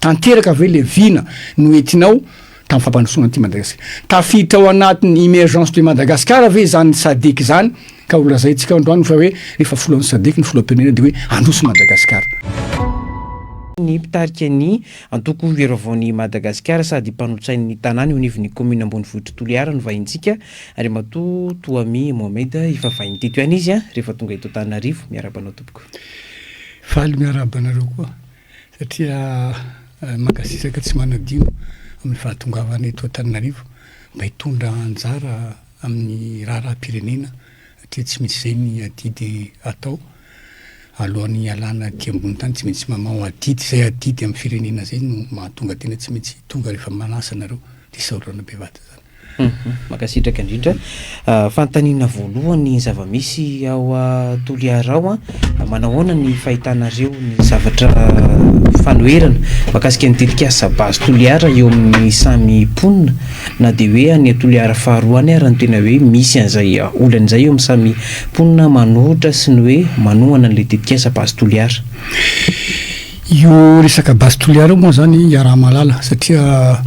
Tanteraka ve le vina noentinao tamin'ny fampandrosoana an'ity Madagasikara? Tafiditra ao anatin'ny emergence de Madagascar ve izany Sadec izany ka ho lazaintsika androany fa hoe rehefa filohan'ny Sadec ny filoham-pirenena dia hoe handroso Madagasikara? Ny mpitarika ny antoko Hery Vaovaon'i Madagasikara sady mpanolotsain'ny tanàna eo anivon'ny kaominina ambonivohitr'i Toliara no vahintsika, Andriamatoa Tohami Mohamed. Efa vahiny teto ihany izy rehefa tonga eto Antananarivo. Miarahaba anao tompoko. Faly miarahaba anareo koa. Satria mankasitraka tsy manadino amin'ny fahatongavana eto Antananarivo mba hitondra anjara amin'ny raharaham-pirenena satria tsy maintsy izay ny adidy atao alohan'ny hialana aty ambony tany tsy maintsy mamao adidy, izay adidy amin'ny firenena izay no mahatonga tena tsy maintsy tonga rehefa manasa anareo dia isaorana bevata izany. Mankasitraka indrindra. Fanontaniana voalohany, zava-misy ao Toliara ao, manahoana ny fahitanareo ny zavatra fanoherana mahakasika ny tetikasa Base Toliara eo amin'ny samy mponina na dia hoe any Toliara faharoa any ary no tena hoe misy an'izay olana izay eo amin'ny samy mponina manohitra sy ny hoe manohana an'ilay tetikasa Base Toliara? Io resaka Base Toliara io moa zany iaraha-mahalala satria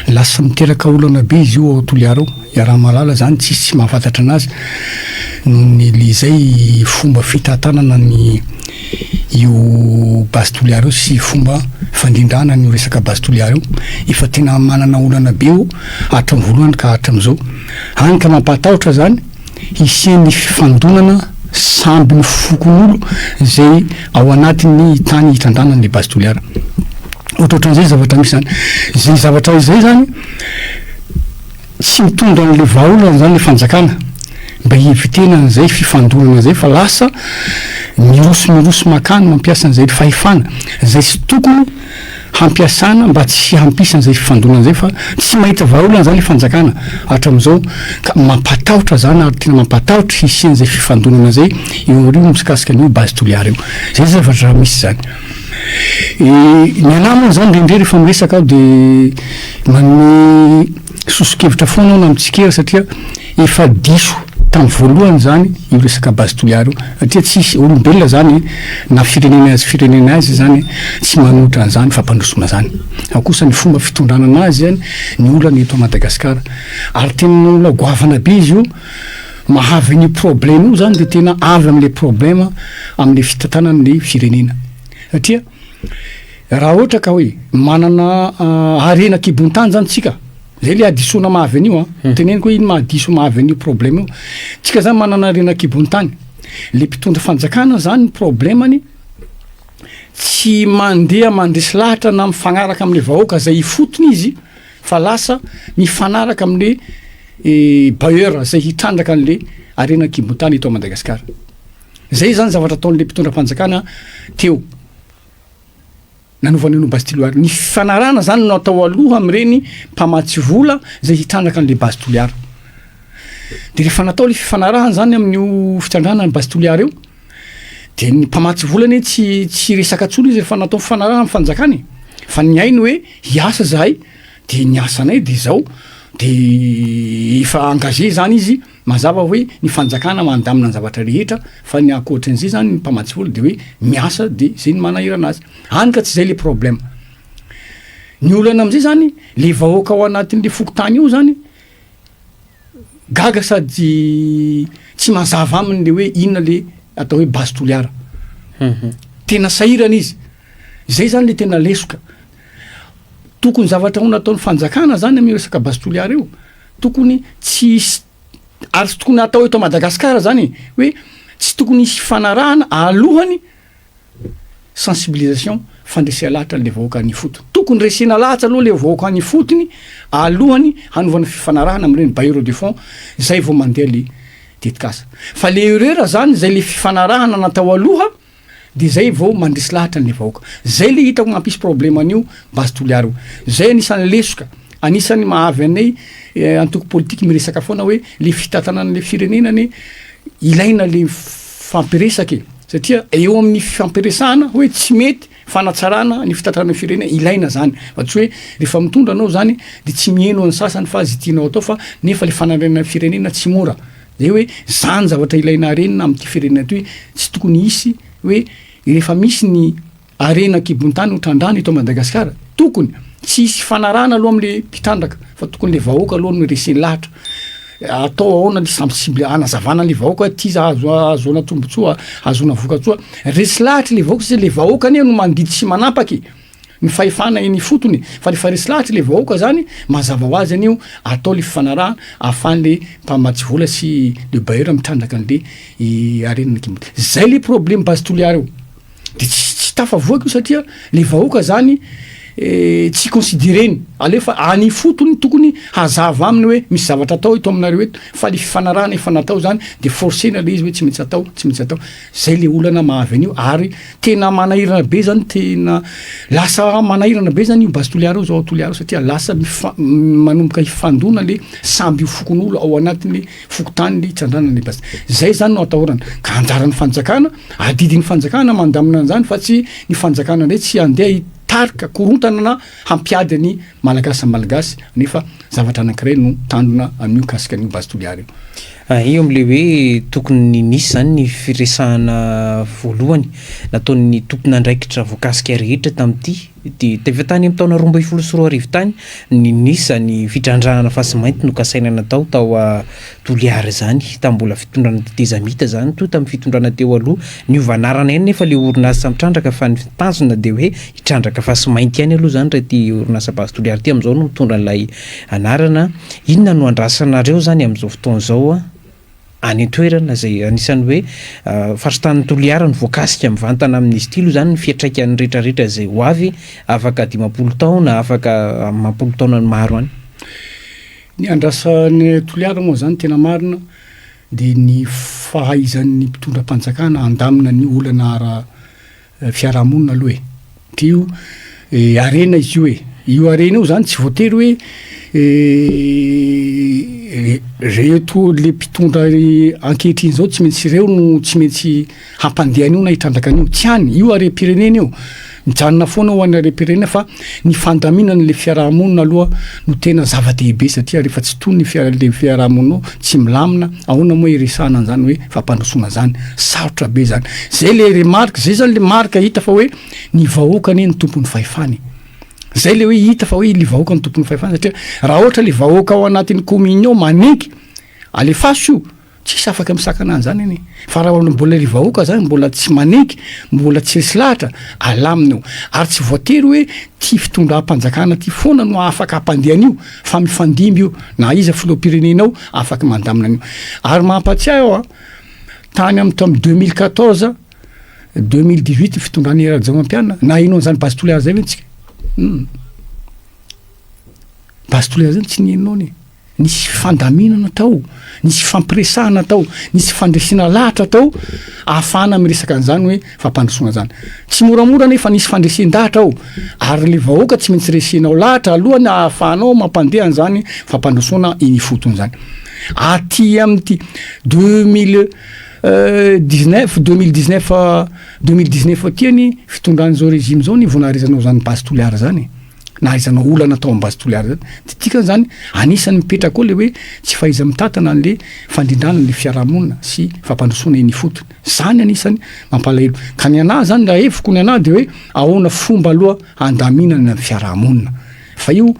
lasa miteraka olana be izy io ao Toliara ao, iaraha-mahalala zany tsisy tsy mahafantatra anazy noho ny le zay fomba fitantanana ny io Base Toliara io sy fomba fandrindrana an'io resaka Base Toliara io, efa tena manana olana be io hatramin'ny voalohany ka hatramin'izao, hany ka mampahatahotra zany. hisian'ny fifandonana samby ny fokonolo izay ao anatin'ny tany hitrandrahana ny Base Toliara. Ohatrohatran'izay zavatra misy zany. Izay zavatra izay zany tsy mitondra an'le vahaolana zany le fanjakana mba hi-eviter-na an'izay fifandonana izay fa lasa miroso miroso makany mampiasa an'izay fahefana izay tsy tokony hampiasana mba tsy hampisy an'izay fifandonana izay fa tsy mahita vahaolana zany le fanjakana hatramin'izao ka mampatahotra zany ary tena mampatahotra hisian'izay fifandonana zay eo aoriana mikasika an'io base Toliara io. Zay zavatra misy zany. Ny anahy moa zany indraindray rehefa miresaka aho de manome soso-kevitra foana aho na mitsikera satria Efa diso tamin'ny voalohany izany io resaka base Toliara io satria tsisy olombelona izany na firenena aiza firenena aiza izany tsy manohitra an'izany fampandrosoana izany fa kosa ny fomba fitondrana anazy izany ny olana eto Madagasikara ary tena olana goavana be izy io mahavy an'io problème io izany de tena avy amin'le problème amin'le fitantanana ny firenena satria raha ohatra ka hoe manana harena an-kibon-tany zany tsika Zay le hadisoana mahavy an'io an. Teneniko hoe ino mahadiso mahavy an'io problème io. Tsika zany manana harena an-kibon'ny tany. Le mpitondra fanjakana zany ny problème-ny tsy mandeha mandresy lahatra na mifagnaraka amle vahoaka zay ifotony izy fa lasa mifanaraka amle bailleur zay hitrandraka an'le harena an-kibon'ny tany eto Madagasikara. Zay zany zavatra ataon'le mpitondra fanjakana teo. Nanovana an'io Base Toliara. Ny fifanarahana zany no atao aloha amin'ireny mpamatsy vola izay hitrandraka an'ilay Base Toliara. De rehefa natao le fifanarahana zany amin'io fitrandrahana ny Base Toliara io, de ny mpamatsy vola anie tsy tsy resaka intsony izy rehefa natao fifanarahana amin'ny fanjakana e. Fa ny hainy hoe hiasa zahay, de ny asanay de zao, de efa engagé zany izy. Mazava hoe ny fanjakana mandamina ny zavatra rehetra fa ny ankoatran'izay zany ny mpamatsy vola de hoe miasa de zay no manahirana azy. Any ka tsy zay le problème. Ny olana am'zay zany le vahoaka ao anatin'le fokontany io zany gaga sady tsy mazava aminy le hoe inona le atao hoe base Toliara. Tena sahirana izy. Zay zany le tena lesoka. Tokony zavatra ho nataon'ny fanjakana zany amin'io resaka base Toliara io. Tokony tsy hisy ary tsy tokony hatao eto Madagasikara zany e, hoe tsy tokony hisy fifanarahana alohany sensibilisation fandresea lahatra an'le vahoaka any ifotony. Tokony resena lahatra aloha le vahoaka any ifotony alohany hanovana fifanarahana amin'ireny bailleurs de fonds zay vao mandeha le tetikasa. Fa le erreur zany zay le fifanarahana natao aloha de zay vao mandresy lahatra anle vahoaka. Zay le hitako mampisy problème an'io Base Toliara io. Zay anisan'ny lesoka, anisan'ny mahavy anay antoko politique miresaka foana hoe le fitantanana le firenena anie ilaina le mifampiresaka e, satria eo amin'ny fifampiresahana hoe tsy mety fanatsarana ny fitantanana ny firenena ilaina zany fa tsy hoe rehefa mitondra anao zany de tsy miheno an'ny sasany fa ze tianao atao fa nefa le fanarenana ny firenena tsy mora. Zay hoe zany zavatra ilaina harenina amin'ity firenena ity hoe tsy tokony hisy hoe rehefa misy ny harena an-kibon-tany ho trandrahana eto Madagasikara. Tokony tsy hisy fanarahana aloha amle mpitrandraka fa tokony le vahoaka aloha no reseny lahatra. Atao ahoana ny sensible hanazavana anle vahoaka hoe ty za azo ahazoana tombotsoa, ahazoana vokatsoa. Resy lahatra le vahoaka satria le vahoaka anie no mandidy sy manampaka e. Ny fahefana eny ifotony fa rehefa resy lahatra le vahoaka zany mazava ho azy anio atao le fifanarahana ahafahan'le mpamatsy vola sy le bailleur mitrandraka an'le harena an-kibon'ny tany. Zay le problème base Toliara io. De tsy tsy tafavoaka io satria le vahoaka zany tsy considereny, alefa any ifotony tokony hazava aminy hoe misy zavatra atao eto aminareo eto fa le fifanarahana efa natao zany de forcena le izy hoe tsy maintsy atao, tsy maintsy atao. Zay le olana mahavy an'io ary tena manahirana be zany tena lasa manahirana be zany io base Toliara io zao ao Toliara satria lasa mifa- manomboka hifandona le samby fokonolona ao anatin'ny fokontany le itrandrahana le base. Zay zany no atahorana ka anjaran'ny fanjakana, adidin'ny fanjakana mandamina an'zany fa tsy ny fanjakana ndray tsy handeha hitarika korontana na hampiady ny Malagasy samy Malagasy nefa zavatra anankiray no tanjona amin'io mikasika an'io base Toliara io. Eo amin'ilay hoe tokony nisy izany ny firesahana voalohany nataon'ny tompon'andraikitra voakasika rehetra tamin'ity dia efa tany amin'ny taona 2012 tany ny nisy izany fitrandrahana fasimainty nokasaina natao tao Toliara izany tamin'ny mbola fitondrana tetezamita izany toa tamin'ny fitondrana teo aloha. Niova anarana ihany nefa ilay orinasa mitrandraka fa ny tanjona dia hoe hitrandraka fasimainty ihany aloha izany raha ity orinasa Base Toliara ity amin'izao no mitondra an'ilay anarana. Inona no andrasanareo izany amin'izao fotoana izao any an-toerana izay anisan'ny hoe faritanin'i Toliara no voakasika mivantana amin'izy ity aloha izany ny fiantraikan'ny rehetrarehetra izay ho avy afaka 50 taona, afaka amam-polo taonany maro any? Ny andrasan'i Toliara moa izany tena marina dia ny fahaizan'ny mpitondra mpanjakana handamina ny olana ara fiarahamonina aloha e! Satria io harena izy io e! Io harena io zany tsy voatery hoe reto le mpitondra ankehitriny zao tsy maintsy ireo no tsy maintsy hampandeha an'io na hitrandraka an'io, tsy any, io harem-pirenena io, mijanona foana ho an'ny harem-pirenena fa ny fandaminana le fiarahamonina aloha no tena zava-dehibe satria rehefa tsy tony ny fiara- le fiarahamonina ao, tsy milamina, ahoana moa hiresahana an'zany hoe fampandrosoana zany, sarotra be zany, zay le remarque, zay zany le marika hita fa hoe ny vahoaka anie no tompon'ny fahefana e, zay le hoe hita fa hoe le vahoaka no tompon'ny fahefana satria raha ohatra le vahoaka ao anatin'ny commune ao manenky alefaso io, Tsisy afaka misakana an'izany anie. Fa raha mbola ilay vahoaka zany mbola tsy manenky, mbola tsy resy lahatra, alamina io. Ary tsy voatery hoe ty fitondram-panjakana ty foana no afaka hampandeha an'io, fa mifandimby io. Na iza filoham-pirenena ao, afaka mandamina an'io. Ary mampatsiahy aho an, tany amin'ny tamin'ny 2014, 2018 fitondran'i Rajaonampianina, naheno an'izany Base Toliara zay ve tsika? Hum. Base Toliara zany tsy nihenoana e. Nisy fandaminana tao, nisy fampiresahana tao, nisy fandresena lahatra tao ahafahana miresaka an'izany hoe fampandrosoana zany. Tsy moramora anefa nisy fandresen-dahatra ao ary le vahoaka tsy maintsy resenao lahatra alohan'ny ahafahanao mampandeha an'izany fampandrosoana eny ifotony zany. Aty amin'ity 2019, 2019, 2019 aty anie fitondran'izao régime zao anie vao naharesanao zany base Toliara zany e. Nahaizana olana tao am base Toliara zany. De dikany zany anisan'ny mipetraka koa le hoe tsy fahaiza-mitantana an'le fandrindrana le fiarahamonina sy fampandrosoana eny ifotony. Zany anisany mampalahelo. Ka ny anah zany raha heviko ny anah de hoe ahoana fomba aloha handaminana ny fiarahamonina. Fa io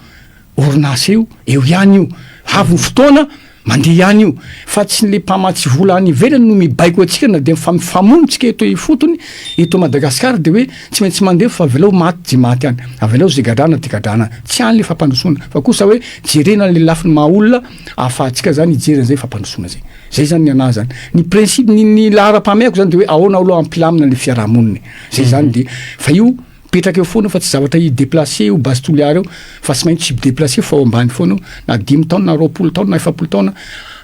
orinasa io eo ihany io. Avy ny fotoana Mandeha ihany io fa tsy le mpamatsy vola any ivelany no mibaiko antsika na dia mifamono tsika eto ifotony eto Madagascar de hoe tsy maintsy mandeha fa avelao maty ze maty any, avelao ze gadrana de gadrana any, tsy any le fampandrosoana fa kosa hoe jerena le lafiny maha olona ahafahantsika zany hijery an'izay fampandrosoana zay, zay zany ny anahy zany, ny principe ny ny laharam-pahamehako zany de hoe ahoana aloha hampilamina le fiarahamonina e, zay zany de fa io Mipetraka eo foana fa tsy zavatra hi deplacer io base Toliara io fa tsy maintsy hi deplacer fa ao ambany foana io na dimy taona na 20 taona na 40 taona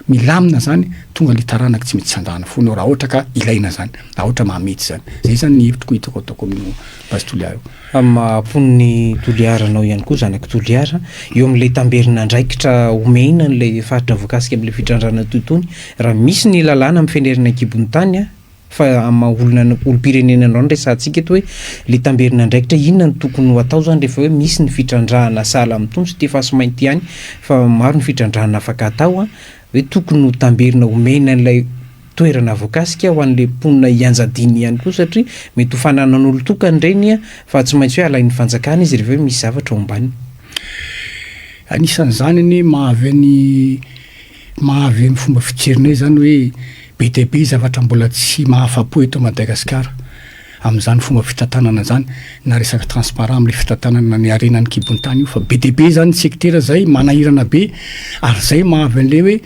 milamina zany tonga le taranaka tsy maintsy tsandrahana foana eo raha ohatra ka ilaina zany raha ohatra mahamety zany zay zany ny hevitriko hitako ataoko amin'io base Toliara io. Amin'ny maha mponin'i Toliara anao ihany koa, zanak'i Toliara, eo amin'ilay tamberin'andraikitra omena an'ilay faritra voakasika amin'ilay fitrandrahana toy itony, raha misy ny lalàna mifenerina an-kibon'ny tany, Fa amin'ny maha olona olom-pirenena anao no resahantsika eto hoe le tamberin'andraikitra inona no tokony ho atao zany rehefa hoe misy ny fitrandrahana sahala amin'itony tsy ity mainty ihany fa maro ny fitrandrahana afaka atao an, hoe tokony ho tamberina omena an'ilay toerana voakasika, ho an'ilay mponina hianjadiany ihany koa satria mety ho fananan'olon-tokana ireny fa tsy maintsy hoe alain'ny fanjakana izy rehefa hoe misy zavatra ao ambaniny. Anisan'izany anie maha avy any maha avy amin'ny fomba fijerinay izany hoe be dia be zavatra mbola tsy mahafa-po eto Madagasikara. amin'izany fomba fitantanana izany na resaka transparent amin'ilay fitantanana ny harena ny kibon'ny tany io fa be dia be izany ny secteur izay manahirana be ary izay mahavy an'ilay hoe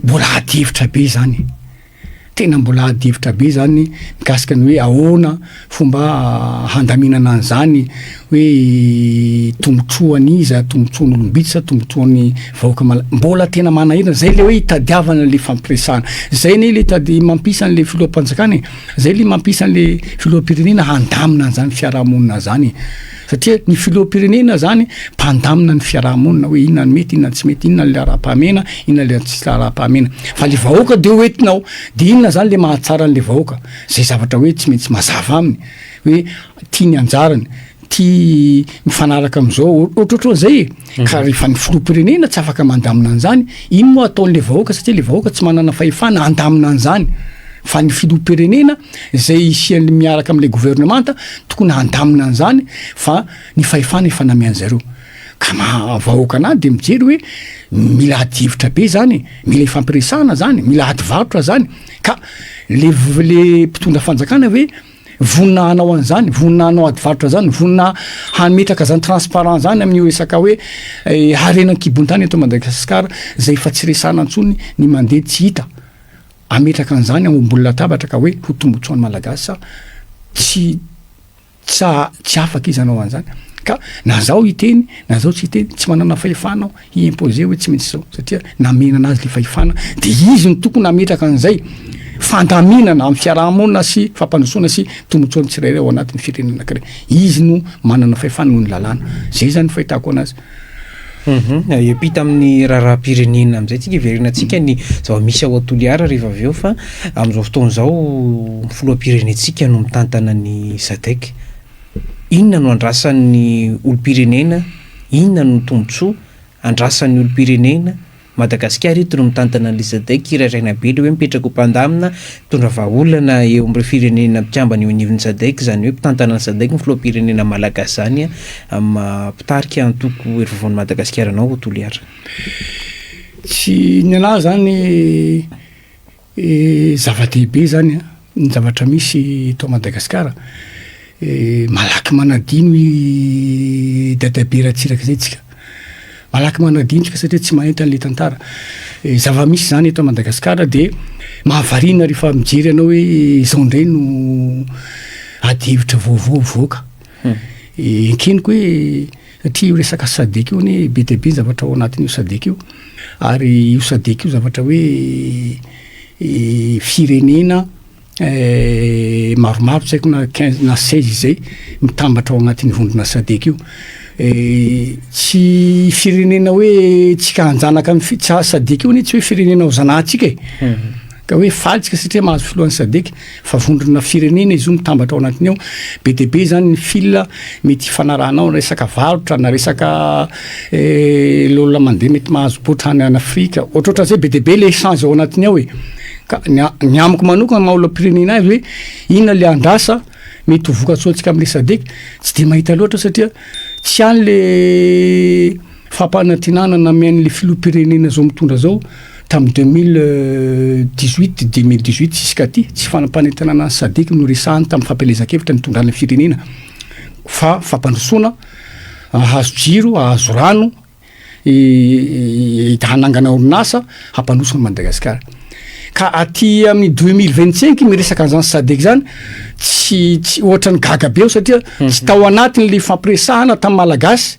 mbola ady hevitra be izany, tena mbola ady hevitra be izany mikasika ny hoe ahoana fomba handaminana an'izany hoe tombotsoan'iza, tombotsoan'olom-bitsy sa tombotsoan'ny vahoaka mala-, mbola tena manahirana, zay le hoe itadiavana le fampiresahana, zay anie le tady mampisy an'le filoham-panjakana e, zay le mampisy an'le filoham-pirenena handamina an'zany fiarahamonina zany e, satria ny filoham-pirenena zany mpandamina ny fiarahamonina hoe inona ny mety, inona ny tsy mety, inona le laharam-pahamehana, inona le tsy laharam-pahamehana, fa le vahoaka de ho entinao, de inona zany le mahatsara an'le vahoaka, zay zavatra hoe tsy maintsy mazava aminy hoe ty ny anjarany, ty mifanaraka am'zao, ohatrohatran'zay e. Ka rehefa ny filoham-pirenena tsy afaka mandamina an'izany, ino moa ataon'le vahoaka satria le vahoaka tsy manana fahefana handamina an'izany fa ny filoham-pirenena izay isian'ny miaraka am'le governemanta tokony handamina an'izany fa ny fahefana efa namian'zareo. Ka maha vahoaka anahy de mijery hoe mila ady hevitra be zany, mila ifampiresahana zany, mila ady varotra zany, ka le le mpitondra fanjakana ve Vonona hanao an'izany, vonona hanao ady varotra zany, vonona hametraka zany transparent zany amin'io resaka hoe harena an-kibon-tany eto Madagasikara zay efa tsy resahana intsony ny mandeha tsy hita. Hametraka an'izany ao ambony latabatra ka hoe ho tombotsoan'ny Malagasy sa tsy tsa tsy afaka izy hanao an'izany. Ka na zaho hiteny na zaho tsy hiteny, tsy manana fahefana aho hi-imposer hoe tsy maintsy izao satria namena anazy le fahefana de izy no tokony hametraka an'izay fandaminana amin'ny fiarahamonina sy fampandrosoana sy tombotsoan'ny tsirairay ao anatin'ny firenena anankiray, izy no manana fahefana noho ny lalàna, zay zany ny fahitako anazy. Hiampita amin'ny raharaham-pirenena amin'izay tsika, hiverenantsika ny zava-misy ao Toliara rehefa avy eo fa amin'izao fotoana izao ny filoham-pirenentsika no mitantana ny Sadec. Inona no andrasan'ny olom-pirenena? Inona no tombontsoa andrasan'ny olom-pirenena? Madagasikara eto no mitantana an'ilay Sadec, hirahiraina be ilay hoe mipetraka ho mpandamina, mitondra vahaolana eo amin'ireo firenena mpikambana eo anivon'ny Sadec, izany hoe mpitantana ny Sadec ny filoham-pirenena malagasy izany amin'ny maha mpitarika antoko Hery Vaovaon'i Madagasikara anao Toliara. Tsy ny anah zany Zava-dehibe zany ny zavatra misy eto Madagasikara, malaky manadino i Dadabe Ratsiraka zay tsika, malaky manadino tsika satria tsy mahita an'le tantara, zava-misy zany eto Madagasikara de mahavariana rehefa mijery anao hoe izao ndray no ady hevitra vaovao mivoaka, ekeniko hoe Satria io resaka sadec io anie be dia be ny zavatra ao anatin'io sadec io, ary io sadec io zavatra hoe firenena maromaro tsy haiko na quinze na seize izay mitambatra ao anatin'ny vondrona sadec io, tsy firenena hoe tsika hanjanaka ny fi- tsa- sadec io anie tsy hoe firenena ho zanahantsika e, ka hoe faly tsika satria mahazo filohan'ny sadec. Fa vondrona firenena izy io mitambatra ao anatiny ao, be dia be zany ny fil mety hifanarahana ao, resaka varotra na resaka le olona mandeha mety mahazo botra any any Afrika, ohatrohatran'izay be dia be le échange ao anatiny ao e, ka ny a- ny amiko manokana maha olom-pirenena ahy hoe inona le andrasa mety ho vokatsoantsika am'le sadec, tsy de mahita loatra satria tsy any le fampanantenana namian'le filoham-pirenena zao mitondra zao Tamin'ny 2018, 2018 jusqu'à ty, tsy fanampanentanana ny Sadc no resahany tamin'ny fampielezan-kevitra nitondrana ny firenena fa fampandrosoana, hahazo jiro, hahazo rano, hanangana orinasa, hampandroso an'i Madagasikara. Ka aty amin'ny 2025 miresaka an'izany Sadc zany, tsy tsy ohatran'ny gaga be aho satria tsy tao anatin'le fampiresahana tamin'ny Malagasy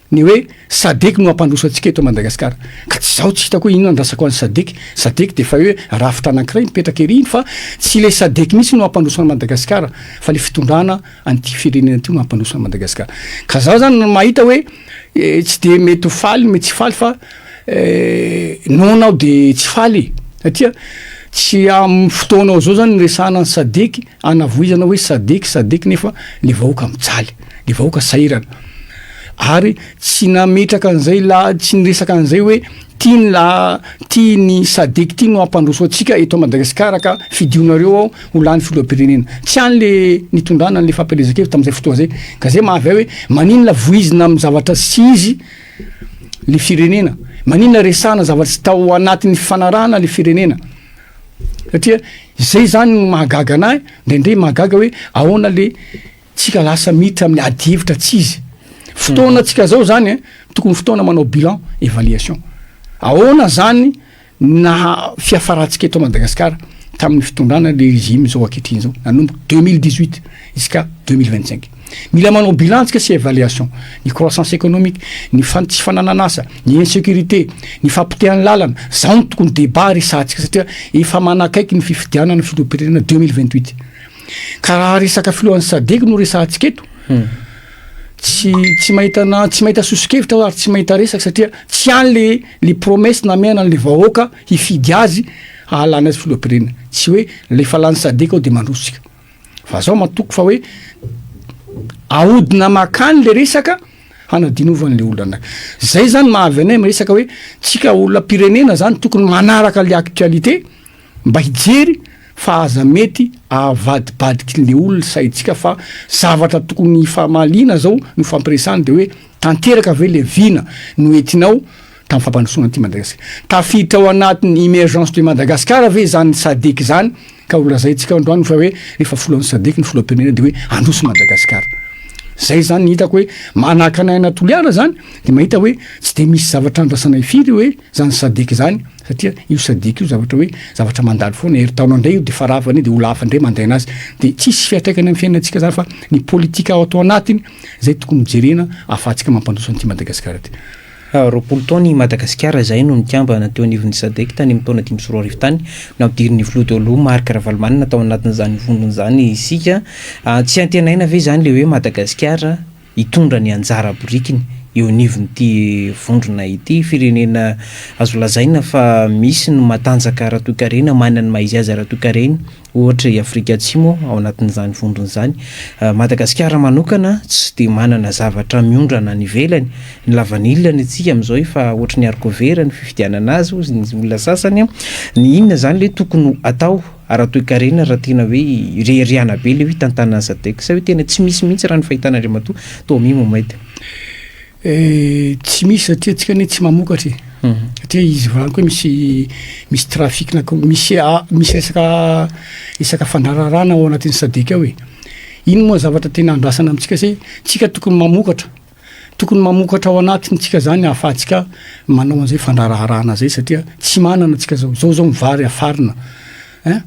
Ny hoe Sadec no hampandroso antsika eto Madagasikara. Ka tsy izaho tsy hitako hoe inona andrasako an'i Sadec. Sadec dia efa hoe rafitra anankiray mipetraka ery iny fa tsy ilay Sadec mihitsy no hampandroso an'i Madagasikara fa ilay fitondrana an'ity firenena ity no hampandroso an'i Madagasikara. Ka izaho izany no mahita hoe tsy dia mety ho faly mety tsy faly fa noana aho dia tsy faly e! Satria tsy amin'ny fotoana ao izao izany no resahana ny Sadec hanavoizana hoe Sadec Sadec nefa ny vahoaka mijaly. ny vahoaka sahirana ary tsy nametraka an'izay la tsy niresaka an'izay hoe Ty ny la, ty ny Sadec ty no hampandroso antsika eto Madagasikara ka fidionareo aho ho lany filoham-pirenena. Tsy any le nitondrana an'le fampielezan-kevitra tamin'izay fotoana zay. Ka zay maha avy ahy hoe maninona voizina amin'ny zavatra tsy izy le firenena? Maninona resahana zavatra tsy tao anatin'ny fifanarahana le firenena? Satria zay zany no mahagaga anahy, indraindray mahagaga hoe ahoana le tsika lasa miditra amin'ny adihevitra tsy izy. Fotoana tsika zao zany eh, tokony fotoana manao bilan, évaluation. Ahoana zany naha fiafarantsika eto Madagasikara tamin'ny fitondrana le régime zao ankehitriny zao, nanomboka 2018 jusqu'à 2025. Mila manao bilan tsika sy évaluation, ny croissance économique, ny fan- tsy fananan'asa, ny insécurité, ny fahapotehan'ny lalana, zao no tokony débat resahantsika satria efa manakaiky ny fifidianana filoham-pirenena 2028. Ka raha resaka filohan'ny Sadec no resahantsika eto, tsy tsy mahita na tsy mahita soso-kevitra aho ary tsy mahita resaka satria tsy any le le promesse namehana an'le vahoaka hifidy azy hahalany azy filoham-pirenena. Tsy hoe le efa lany Sadec ao de mandroso tsika. Fa zaho matoky fa hoe ahodina makany le resaka hanadinovan'le olona. Zay zany mahavy anay miresaka hoe tsika olom-pirenena zany tokony manaraka le actualité mba hijery fa aza mety avadibadiky le olona saintsika fa zavatra tokony hifamaliana zao no fampiresahana de hoe tanteraka ve le vina no entinao tamin'ny fampandrosoana an'ity Madagasikara. Tafiditra ao anatin'ny emergence de Madagascar ve zany Sadec zany ka ho lazaintsika androany fa hoe rehefa filohan'ny Sadec ny filoham-pirenena de hoe handroso Madagasikara. Zay zany ny hitako hoe manahaka anay any Toliara zany de mahita hoe tsy de misy zavatra andrasanay firy hoe zany Sadec zany satria io Sadec io zavatra hoe zavatra mandalo foana, herintaona indray io de efa ravana io de olona hafa indray mandray anazy de tsisy fiantraikany amin'ny fiainantsika zany fa ny politika ao atao anatiny zay tokony hojerena ahafahantsika mampandroso an'ity Madagasikara ity. 20 taona i Madagasikara izay no nikambana teo anivon'ny Sadec tany amin'ny taona 2005 tany, nampidirin'ny filoha teo aloha Marc Ravalomanana tao anatin'izany vondrona izany isika. Tsy antenaina ve izany ilay hoe Madagasikara hitondra ny anjara birikiny eo anivon'ity vondrona ity? Firenena azo lazaina fa misy ny matanjaka ara-toekarena, manana ny maha izy azy ara-toekarena. Ohatra i Afrika Atsimo ao anatin'izany vondrona izany. Madagasikara manokana tsy dia manana zavatra miondrana any ivelany. Ny lavanila ny antsika amin'izao efa ohatry ny haricot vert ny fividianana azy hozy ny olona sasany. Ny inona izany ilay tokony ho atao ara-toekarena raha tena hoe ireharehana be ilay hoe hitantanana ny Sadec sa hoe tena tsy misy mihitsy raha ny fahitana Andriamatoa Tommy Mohamed? Tsy misy satria antsika anie tsy mamokatra e. Satria izy volaniko hoe misy misy trafic na misy misy resaka resaka fandraharahana ao anatin'ny Sadec ao e. Ino moa zavatra tena andrasana amintsika zay, tsika tokony mamokatra, tokony mamokatra ao anatiny tsika zany ahafahantsika manao an'izay fandraharaharahana zay satria tsy manana tsika zao, zao zao ny vary afarina ein.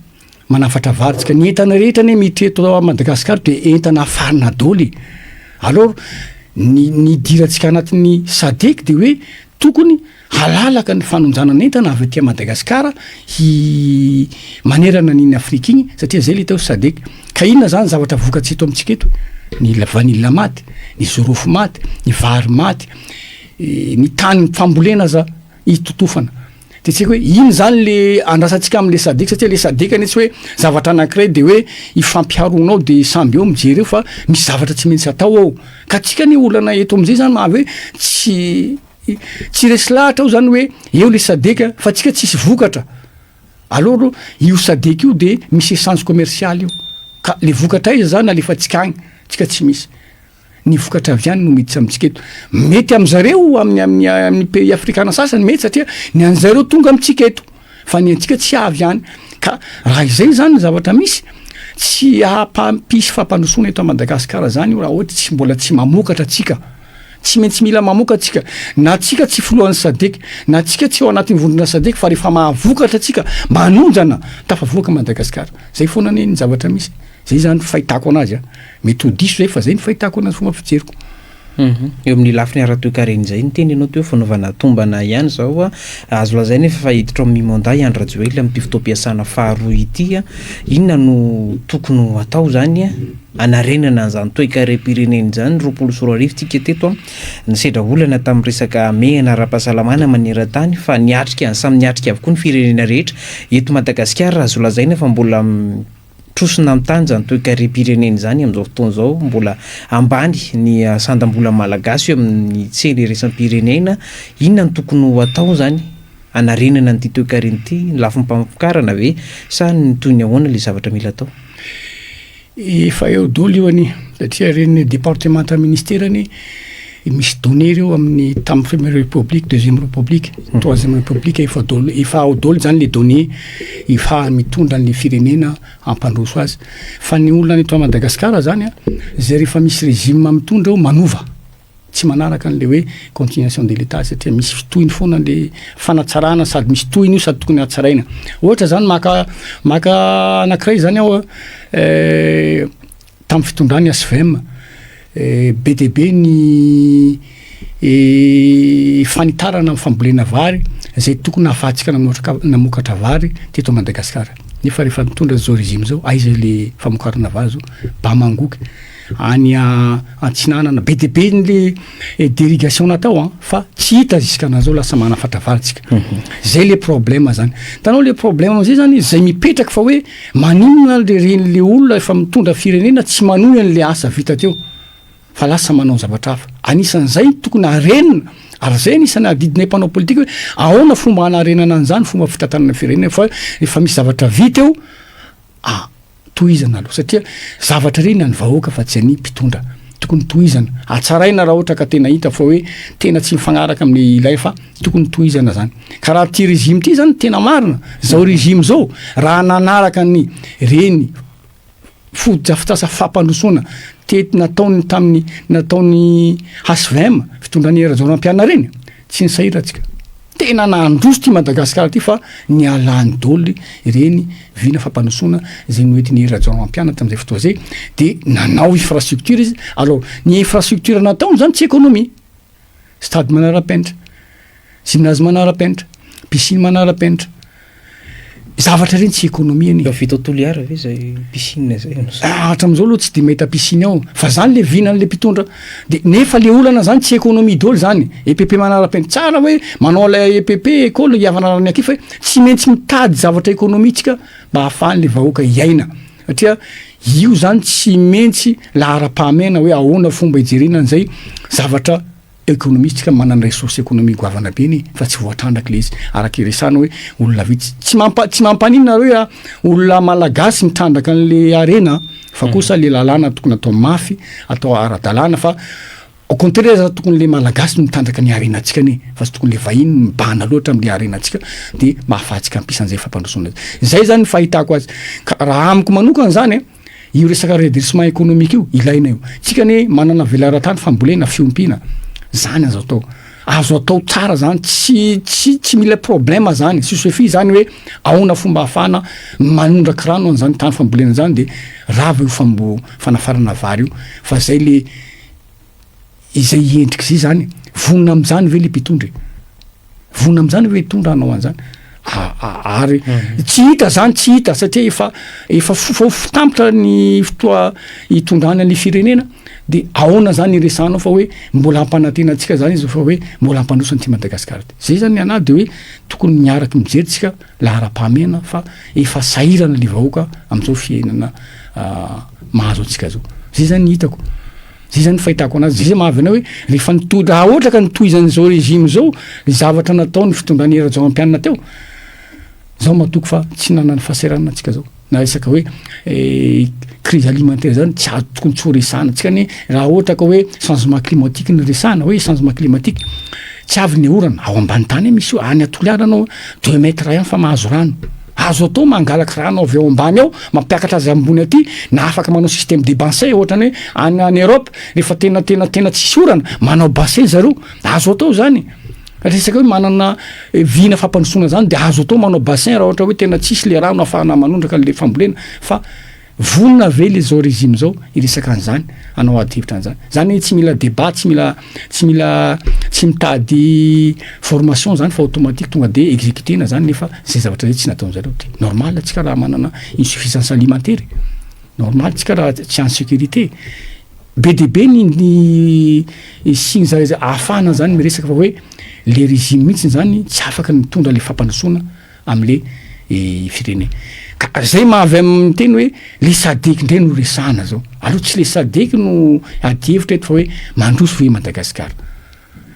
Manafatra vary tsika, ny entana rehetra anie miditra eto à Madagascar de entana afarina daholo e, alors ny ny idirantsika anatin'ny Sadec de hoe tokony halalaka ny fanonjanana entana avy aty Madagascar hi manerana an'iny Afrika iny satria zay le atao hoe Sadec, ka inona zany zavatra vokatsy eto amintsika eto? Ny lavanila maty, ny zorofo maty, ny vary maty, ny tany fambolena aza hitotofana. De tsy haiko hoe ino zany le andrasantsika amle Sadec satria le Sadec anie tsy hoe zavatra anakiray de hoe ifampiharoana ao de samby eo mijery eo fa misy zavatra tsy maintsy atao ao. Ka tsika anie olana eto amizay zany mahavy hoe tsy tsy resy lahatra aho zany hoe eo le Sadec fa tsika tsisy vokatra. Alors io Sadec io de misy échange commercial io ka le vokatra aiza zany alefantsika agny tsika tsy misy. Ny vokatra avy any no miditra amintsika eto. Mety amin'zareo amin'ny amin'ny amin'ny pays afrikana sasany mety satria ny an'zareo tonga amintsika eto fa ny antsika tsy avy any. Ka raha izay zany ny zavatra misy, tsy hampampisy fampandrosoana eto Madagasikara zany io raha ohatra tsy mbola tsy mamokatra tsika. Tsy maintsy mila mamokatra tsika. Na tsika tsy filohan'ny Sadec, na tsika tsy ao anatin'ny vondrona Sadec fa rehefa mahavokatra tsika, manondrana, tafavoaka Madagasikara. Zay foana anie ny zavatra misy. Zay zany fahitako anazy a. Mety ho diso zay fa zay ny fahitako anazy fomba fijeriko. Eo amin'ny lafiny ara-toekarena izay niteny ianao teo fanaovana tombana ihany izao. Azo lazaina efa fa hiditra ao amin'ny mandat i Andry Rajoelina amin'ity fotoam-piasana faharoa ity. Inona no tokony ho atao izany hanarenana an'izany toekarem-pirenena izany? 2020 tsika teto nisedra olana tamin'ny resaka hamehana ara-pahasalamana maneran-tany fa niatrika samy niatrika avokoa ny firenena rehetra. Eto Madagasikara azo lazaina fa mbola Trosina amin'ny tany izany toekarem-pirenena izany amin'izao fotoana izao, mbola ambany ny sandam-bola malagasy eo amin'ny tsena iraisam-pirenena. Inona no tokony ho atao izany? hanarenana an'ity toekarena ity, ny lafim-pamokarana ve sa ny toy ny ahoana ilay zavatra mila atao? Efa eo daholo io anie satria ireny departemanta ministera anie misy données ireo amin'ny tamin'ny première république, deuxième république, troisième république efa daholo efa ao daholo zany le données efa mitondra an'le firenena hampandroso azy. Fa ny olona eto Madagasikara zany a, zay rehefa misy régime mitondra eo manova. Tsy manaraka an'le hoe continuation de l'Etat satria misy fitohiny foana le fanatsarana sady misy tohiny io sady tokony hatsaraina. Ohatra zany maka maka anakiray zany aho tamin'ny fitondran'ny HVM be dia be ny fanitarana amin'ny fambolena vary zay tokony nahafahantsika namotraka namokatra vary teto Madagasikara. Nefa rehefa mitondra zao régime zao aiza le famokarana vary zao? Bamangoky. Any antsinanana be dia be ny le dérogation natao an, fa tsy hita jusqu'à nazao lasa manafatra vary tsika. Zay le problème zany. Hitanao le problème amizay zany zay mipetraka fa hoe maninona le reny le olona efa mitondra firenena tsy manohy an'le asa vita teo fa lasa manao zavatra hafa. Anisan'izay tokony harenina ary zay anisan'ny adidinay mpanao politika hoe ahoana fomba hanarenana an'izany fomba fitantanana firenena fa efa misy zavatra vita eo a tohizana aloha satria zavatra ireny an'ny vahoaka fa tsy an'ny mpitondra. Tokony tohizana, hatsaraina raha ohatra ka tena hita fa hoe tena tsy mifagnaraka amin'ny ilay fa tokony tohizana zany. Ka raha ty régime ty zany tena marina, zao régime zao raha nanaraka ny reny fotodrafitrasa fampandrosoana tety nataony tamin'ny nataon'ny HVM fitondran'i Rajaonarimampianina reny, tsy nisahirana tsika. Tena nandroso ty Madagascar ty fa nialany doly ireny vina fampandrosoana zay noentin'i Hery Rajaonarimampianina tamzay fotoa zay de nanao infrastructure izy, alors ny infrastructure nataony zany tsy économie, stade manara-penitra, gymnase manara-penitra, piscine manara-penitra, Zavatra ireny tsy économie anie. Efa vita ao Toliara ve zay piscine zay amin'izao? Ah, hatramin'izao aloha tsy de mahita piscine ao. Fa zany le vinan'le mpitondra. De nefa le olana zany tsy économie daholo zany. EPP manara-penitra. Tsara hoe manao ilay EPP école hiavanarany aty fa tsy maintsy mitady zavatra économie tsika mba ahafahan'le vahoaka hiaina. Satria io zany tsy maintsy laharam-pahamehana hoe ahoana fomba hijerena an'izay zavatra Economie tsika manana ressource économique goavana be anie fa tsy voatrandraka le izy araka iresahana hoe olona vitsy tsy mampa tsy mampaninona hoe a olona malagasy mitrandraka an'le harena fa kosa le lalàna tokony atao mafy atao ara-dalàna fa au contraire aza tokony le malagasy no mitrandraka ny harenantsika anie fa tsy tokony le vahiny no mibahana loatra am'le harenantsika de mba ahafahantsika hampisy an'izay fampandrosoana zay zay zany ny fahitako azy ka raha amiko manokana zany a Io resaka redressement économique io ilaina io. Tsika anie manana velaran-tany fambolena, fiompiana, zany azo atao. Azo atao tsara zany, tsy tsy tsy mila problème zany, tsy suffit zany hoe ahoana fomba ahafahana manondraky rano an'zany tany fambolena zany de rava io fambo- fanafarana vary io fa zay le izay endrika zay zany, vonona am'zany ve le mpitondra e? Vonona am'zany ve hitondra hanao an'zany? Ary tsy hita zany, tsy hita satria efa efa fo- tampitra ny fotoa hitondrana ny firenena de ahoana zany iresahanao fa hoe mbola hampanantena antsika zany izy fa hoe mbola hampandroso an'ity Madagasikara ty. Zay zany ny anahy de hoe tokony miaraky mijery tsika laharam-pahamehana fa efa sahirana le vahoaka am'zao fiainana mahazo antsika zao. Zay zany ny hitako. Zay zany ny fahitako anazy, zay zay mahavy anay hoe rehefa nitohy, raha ohatra ka nitohizan'izao régime zao ny zavatra nataon'ny fitondran'i Hery Rajaonarimampianina teo, zaho matoky fa tsy nanana fahasahiranana antsika zao, na resaka hoe crise alimentaire zany tsy azo tokony tsy ho resahana, tsika anie raha ohatra ka hoe changement climatique no resahana hoe changement climatique, tsy avy ny orana, ao ambany tany misy io, any Toliara anao deux mètres ihany fa mahazo rano. Azo atao mangalaky rano avy ao ambany ao mampiakatra azy ambony aty na afaka manao système de bassin ohatrany hoe any any Europe rehefa tena tena tena tsisy orana manao bassin zareo azo atao zany resaka hoe manana vina fampandrosoana zany de azo atao manao bassin raha ohatra hoe tena tsisy le rano afahana manondraka an'le fambolena fa Vonona ve le zao régime zao hiresaka an'izany, hanao ady hevitra an'izany? Zany hoe tsy mila débat, tsy mila tsy mila tsy mitady formation zany fa automatique tonga de exécuter-na zany nefa zay zavatra zay tsy nataon'zareo de normal tsika raha manana insuffisance alimentaire, normal tsika raha tsy en sécurité. Be dia be ny ny signe zay ahafahana zany miresaka fa hoe le régime mihitsy zany tsy afaka nitondra le fampandrosoana amle firenena. Ka zay maha avy am miteny hoe le sadec ndray no resahana zao. Aleo tsy le sadec no ady hevitra eto fa hoe mandroso ve i Madagasikara?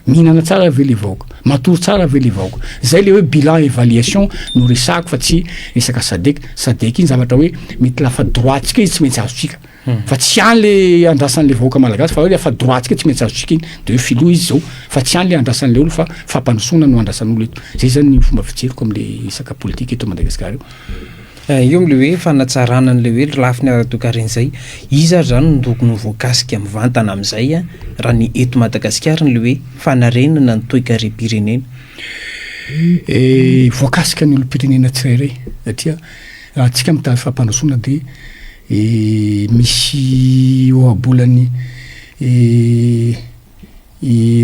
Mihinana tsara ve le vahoaka? Matory tsara ve le vahoaka? Zay le hoe bilan évaluation no resahako fa tsy resaka sadec. Sadec iny zavatra hoe mety lafa droit tsika izy tsy maintsy azontsika. Fa tsy any le andrasan'le vahoaka malagasy fa hoe lafa droit tsika tsy maintsy azontsika iny de hoe filoha izy zao fa tsy any le andrasan'le olo fa fampandrosoana no andrasan'olo eto. Zay zany ny fomba fijeriko amle resaka politika eto Madagasikara io. Eo amle hoe fanatsarana an'le hoe lafiny ara-toekarena izay, iza ary zany no tokony ho voakasika mivantana amin'izay raha ny eto Madagasikara ny le hoe fanarenana ny toekarem-pirenena? Voakasika ny olom-pirenena tsirairay satria raha antsika mitady fampandrosoana dia misy ohabolany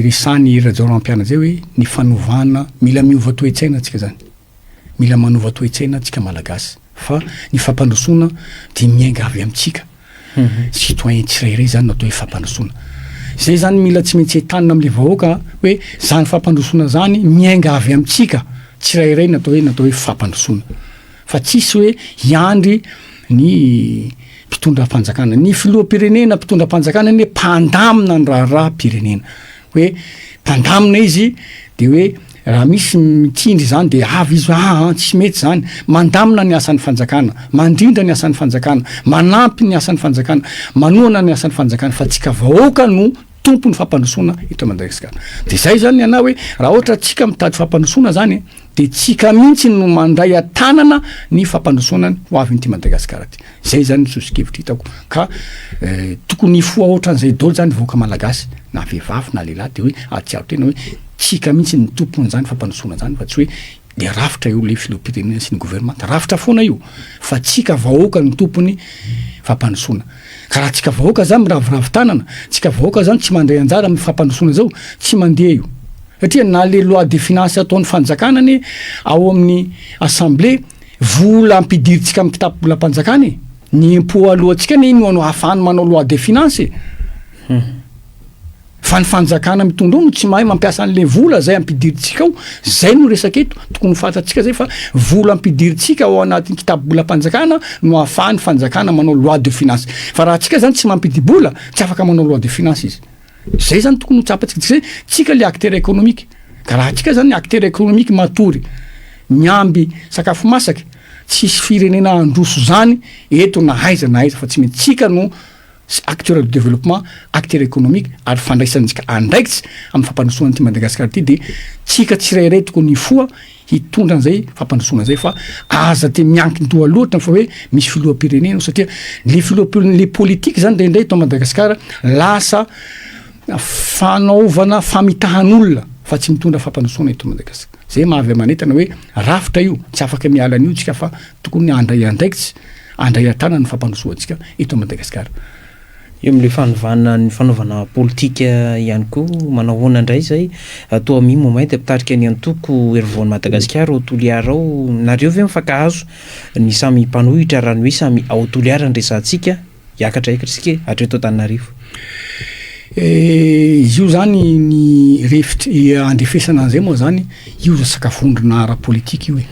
resahan'i Hery Rajaonarimampianina zay hoe ny fanovana, mila miova toe-tsaina antsika zany. Mila manova toe-tsaina tsika Malagasy fa ny fampandrosoana dia miainga avy amintsika citoyen tsirairay zany no atao hoe fampandrosoana. Zay zany mila tsy maintsy entanina amle vahoaka hoe zany fampandrosoana zany miainga avy amintsika tsirairay no atao hoe no atao hoe fampandrosoana fa tsisy hoe hiandry ny mpitondra fanjakana. Ny filoham-pirenena mpitondra fanjakana anie mpandamina ny raharaham-pirenena. Hoe mpandamina izy de hoe raha misy mitsindry zany de avy izy hoe aa tsy mety zany, mandamina ny asan'ny fanjakana, mandrindra ny asan'ny fanjakana, manampy ny asan'ny fanjakana, manohana ny asan'ny fanjakana fa tsika vahoaka no tompon'ny fampandrosoana eto Madagasikara. De zay zany ny anah hoe raha ohatra tsika mitady fampandrosoana zany de tsika mihitsy no mandray an-tanana ny fampandrosoana ny ho avin'ity Madagasikara ty. Zay zany ny soso-kevitra hitako ka tokony hifoha ohatran'izay daholo zany vahoaka malagasy na vehivavy na lehilahy de hoe ahatsiaro tena hoe tsika mihitsy ny tompon'izany fampandrosoana zany fa tsy hoe le rafitra eo le filoham-pirenena sy ny governemanta, rafitra foana io fa tsika vahoaka no tompony fampandrosoana ka raha tsika vahoaka zany miraviravy tanana, tsika vahoaka zany tsy mandray anjara amin'ny fampandrosoana zao tsy mandeha io satria na le loi de finance ataon'ny fanjakana anie ao amin'ny assemblée Vola ampidirintsika amin'ny kitapom-bolam-panjakana e! Ny impôt aloantsika anie no ahafahany manao loi de finance e! Fa ny fanjakana mitondra ao no tsy mahay mampiasa an'le vola zay ampidirintsika ao, zay no resaka eto, tokony ho fantatsika zay fa vola ampidirintsika ao anatin'ny kitapom-bolam-panjakana no ahafahan'ny fanjakana manao loi de finance. Fa raha tsika zany tsy mampidi-bola, tsy afaka manao loi de finance izy. Zay zany tokony ho tsapantsika, zay tsika le acteur économique, ka raha tsika zany acteur économique matory, miamby sakafo masaky, tsisy firenena handroso zany eto na aiza na aiza fa tsy maintsy tsika no acteur de développement, acteur économique ary fandraisantsika andraikitsy amin'ny fampandrosoana an'ity Madagasikara ity de tsika tsirairay tokony hifoha hitondra an'izay fampandrosoana zay fa aza de miankin-doha loatra fa hoe misy filoham-pirenena satria le filoham-pirenena le politique zany indraindray eto Madagasikara lasa fanaovana famitahan'olona fa tsy mitondra fampandrosoana eto Madagasikara. Zay maha avy manentana hoe rafitra io, tsy afaka miala an'io tsika fa tokony handray andraikitsy, handray an-tanana ny fampandrosoantsika eto Madagasikara. Eo amin'ilay fanovana ny fanaovana politika ihany koa, manao ahoana indray izay? Toa Mimo Mainty mpitarika ny antoko Hery Vaovaon'i Madagasikara ao Toliara ao, nareo ve mifankahazo ny samy mpanohitra raha ny hoe samy ao Toliara no resahantsika? Hiakatra hiakatra isika hatreto Antananarivo. Izy io zany ny refitry andrefesana an'izay moa zany io resaka vondrona ara-politika io e,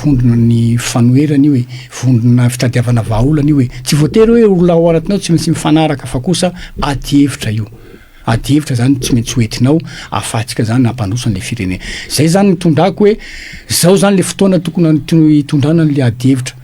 vondrona ny fanoherana io e, vondrona fitadiavana vahaolana io e, tsy voatery hoe olona ao anatinao tsy maintsy mifanaraka fa kosa adihevitra io, adihevitra zany tsy maintsy hoentinao ahafahantsika zany hampandroso an'le firenena, zay zany nitondrako hoe zao zany le fotoana tokony hitondrana an'le adihevitra.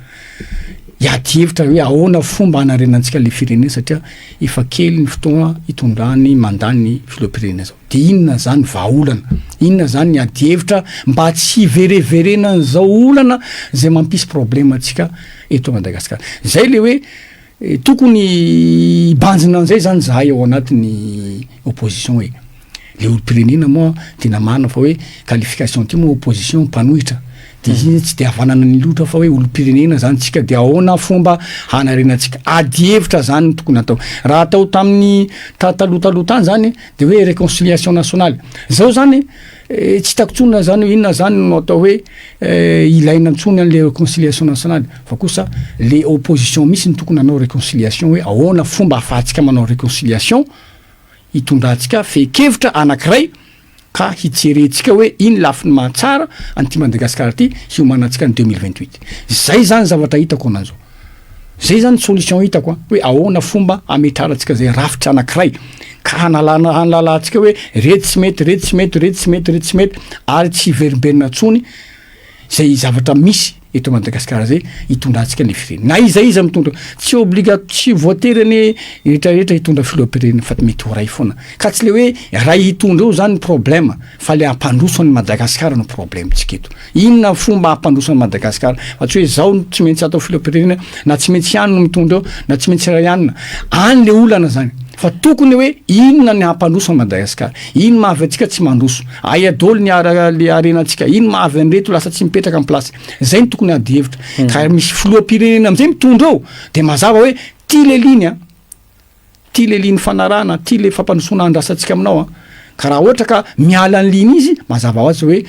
hiady hevitra hoe ahoana fomba hanarenantsika le firenena satria efa kely ny fotoana hitondrany mandat ny filoham-pirenena zao. De inona zany vahaolana? Inona zany ny ady hevitra mba tsy hivereverenan'izao olana zay mampisy problème antsika eto Madagasikara. Zay le hoe tokony hibanjina an'izay zany zahay ao anatin'ny opposition e. Le olom-pirenena moa tena marina fa hoe qualification ty moa opposition mpanohitra de izy iny tsy de havanana ny loatra fa hoe olom-pirenena zany tsika de ahoana fomba hanarenantsika ady hevitra zany no tokony atao raha atao tamin'ny ta- taloha taloha tany zany de hoe réconciliation nationale zao zany eh, tsy hitako tsony zany hoe inona zany no atao hoe eh, ilaina ntsony an'le réconciliation nationale fa kosa le opposition misy no tokony hanao réconciliation hoe ahoana fomba ahafahantsika manao réconciliation hitondrantsika fehin-kevitra anankiray ka hijerentsika hoe iny lafiny mahatsara an'ity Madagasikara ity hiomanantsika ny 2028. Zay zany zavatra hitako ananjao. Zay zany solution hitako an, hoe ahoana fomba hametrarantsika zay rafitra anankiray. Ka hanalana hanalalantsika hoe reto tsy mety, reto tsy mety, reto tsy mety, reto tsy mety ary tsy hiverimberina intsony zay zavatra misy eto Madagasikara zay hitondrantsika ny firenena. Na iza iza mitondra, tsy obliga- tsy voatery anie rehetra rehetra hitondra filoham-pirenena fa mety ho ray foana. Ka tsy le hoe ray hitondra eo zany ny problème fa le hampandroso an'i Madagasikara no problème-tsika eto. Inona ny fomba hampandroso an'i Madagasikara fa tsy hoe zao no tsy maintsy atao filoham-pirenena na tsy maintsy ihany no mitondra eo na tsy maintsy ray ihany. Any le olana zany fa tokony hoe inona ny hampandroso an'i Madagasikara, ino mahavy antsika tsy mandroso, aia daholo ny ara- le harenantsika, ino mahavy an'ireto lasa tsy mipetraka am place, zay no tokony ady hevitra. Ka misy filoham-pirenena am'zay mitondra eo de mazava hoe ty le ligne a. Ty le ligne fanarahana, ty le fampandrosoana andrasantsika aminao an! Ka raha ohatra ka miala ny ligne izy, mazava ho azy hoe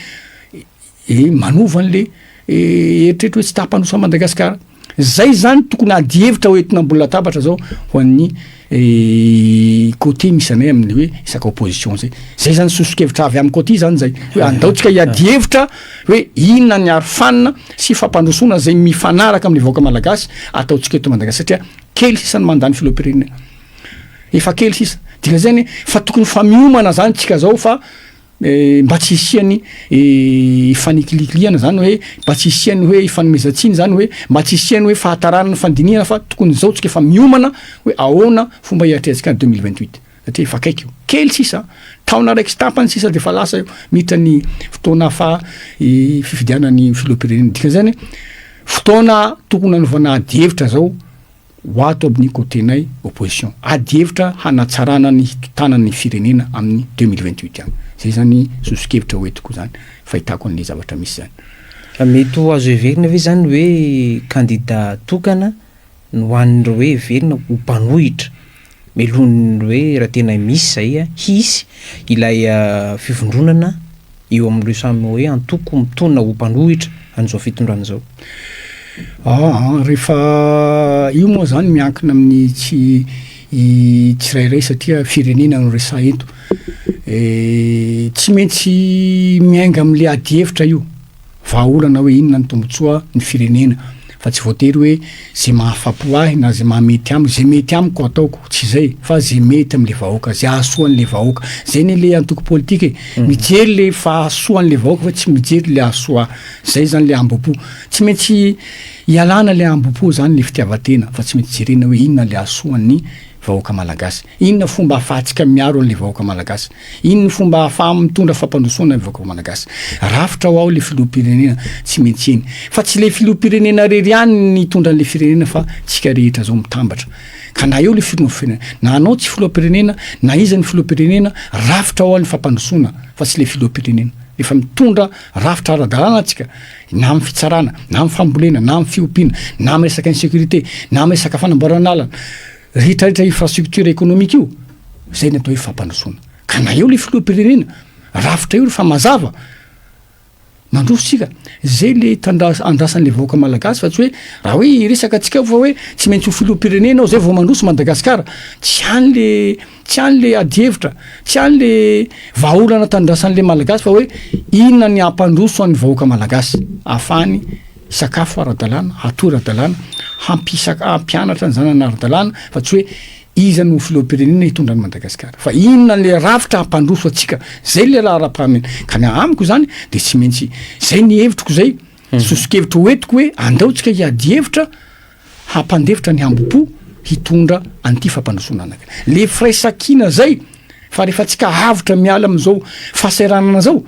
e manova an'le eritreritra hoe tsy te hampandroso an'i Madagasikara. Zay zany tokony ady hevitra ho entina ambony latabatra zao ho an'ny côté misy anay amin'ny hoe isaka opposition zay. Zay zany soso-kevitra avy amiko aty zany zay, hoe andao tsika hiady hevitra hoe inona ny arofanina sy fampandrosoana zay mifanaraka amin'ny vahoaka malagasy ataontsika eto Madagasikara satria Kely sisa ny mandat ny filoham-pirenena. Efa kely sisa. Dikan'izay anie fa tokony fa miomana zany tsika zao fa mba tsy hisian'ny fanikilikilihana zany hoe mba tsy hisian'ny hoe ifanomezan-tsiny zany hoe mba tsy hisian'ny hoe fahatarana ny fandinihana fa tokony zao tsika efa miomana hoe ahoana fomba hiatrehantsika ny 2028 satria efa akaiky io. Kely sisa, taona raiky sy tapany sisa de efa lasa io, miditra ny fotoana faha fifidianana ny filoham-pirenena. Dikan'izany Fotoana tokony hanaovana ady hevitra zao ho ato amin'ny côté-nay opposition. Ady hevitra hanatsarana ny hitontanana ny firenena amin'ny 2028 any. Zay zany soso-kevitra ho entiko zany, fahitako an'le zavatra misy zany. Mety ho azo heverina ve zany hoe kandida tokana no ho an'ireo hoe heverina ho mpanohitra mialohan'ny hoe raha tena misy izay hisy ilay fivondronana eo amin'ireo samy hoe antoko mitonona ho mpanohitra an'izao fitondrana izao? Aa rehefa io moa zany miankina amin'ny tsy tsirairay satria firenena no resaha eto, tsy maintsy miainga am'le adihevitra io. Vahaolana hoe inona ny tombotsoa ny firenena fa tsy voatery hoe ze mahafapo ahy na ze mahamety amiko, ze mety amiko ataoko, tsy zay fa ze mety amle vahoaka, ze ahasoa anle vahoaka, zay ne le antoko politika e, mijery le fahasoa anle vahoaka fa tsy mijery le ahasoa ahy, zay zany le ambopo, tsy maintsy ialana le ambopo zany le fitiavatena fa tsy maintsy jerena hoe inona le ahasoa ny vahoaka malagasy, inona fomba ahafahantsika miaro anle vahoaka malagasy. Inn ny fomba ahafaha mitondra fampandrosoana ny vahoaka malagasy? Rafitra ho aho le filoham-pirenena tsy maintsy eny. Fa tsy le filoham-pirenena rery ihany ny hitondra an'le firenena fa tsika rehetra zao mitambatra. Ka na eo le filoham-pirenena, na anao tsy filoham-pirenena, na iza ny filoham-pirenena, rafitra ho aho ny fampandrosoana fa tsy le filoham-pirenena. Efa mitondra rafitra ara-dalàna tsika, na amin'ny fitsarana, na amin'ny fambolena, na amin'ny fiompiana, na amin'ny resaka insécurité, na amin'ny resaka fanamboarana lalana. Rehetra rehetra infrastructure économique io, zay ny atao hoe fampandrosoana. Ka na eo le filoham-pirenena, rafitra io rehefa mazava, mandroso tsika, zay le tandra- andrasan'le vahoaka malagasy fa tsy hoe raha hoe hiresaka tsika fa hoe tsy maintsy ho filoham-pirenena ao zay vao mandroso Madagasikara, tsy any le tsy any le adihevitra, tsy any le vahaolana tandrasan'le malagasy fa hoe inona ny hampandroso an'ny vahoaka malagasy ahafahany Sakafo ara-dalàna, hatory ara-dalàna, hampisaka, hampianatra ny zanany ara-dalàna fa tsy hoe iza no filoham-pirenena hitondra an'i Madagasikara. Fa inona le rafitra hampandroso antsika, zay le laharam-pahamehana. Ka ny amiko zany de tsy maintsy, zay ny hevitriko zay, soso-kevitra ho entiko hoe andao tsika hiady hevitra hampandefitra ny hambom-po hitondra an'ity fampandrosoana anaka. Le firaisankina zay fa rehefa tsika avotra miala amin'izao fahasahiranana zao,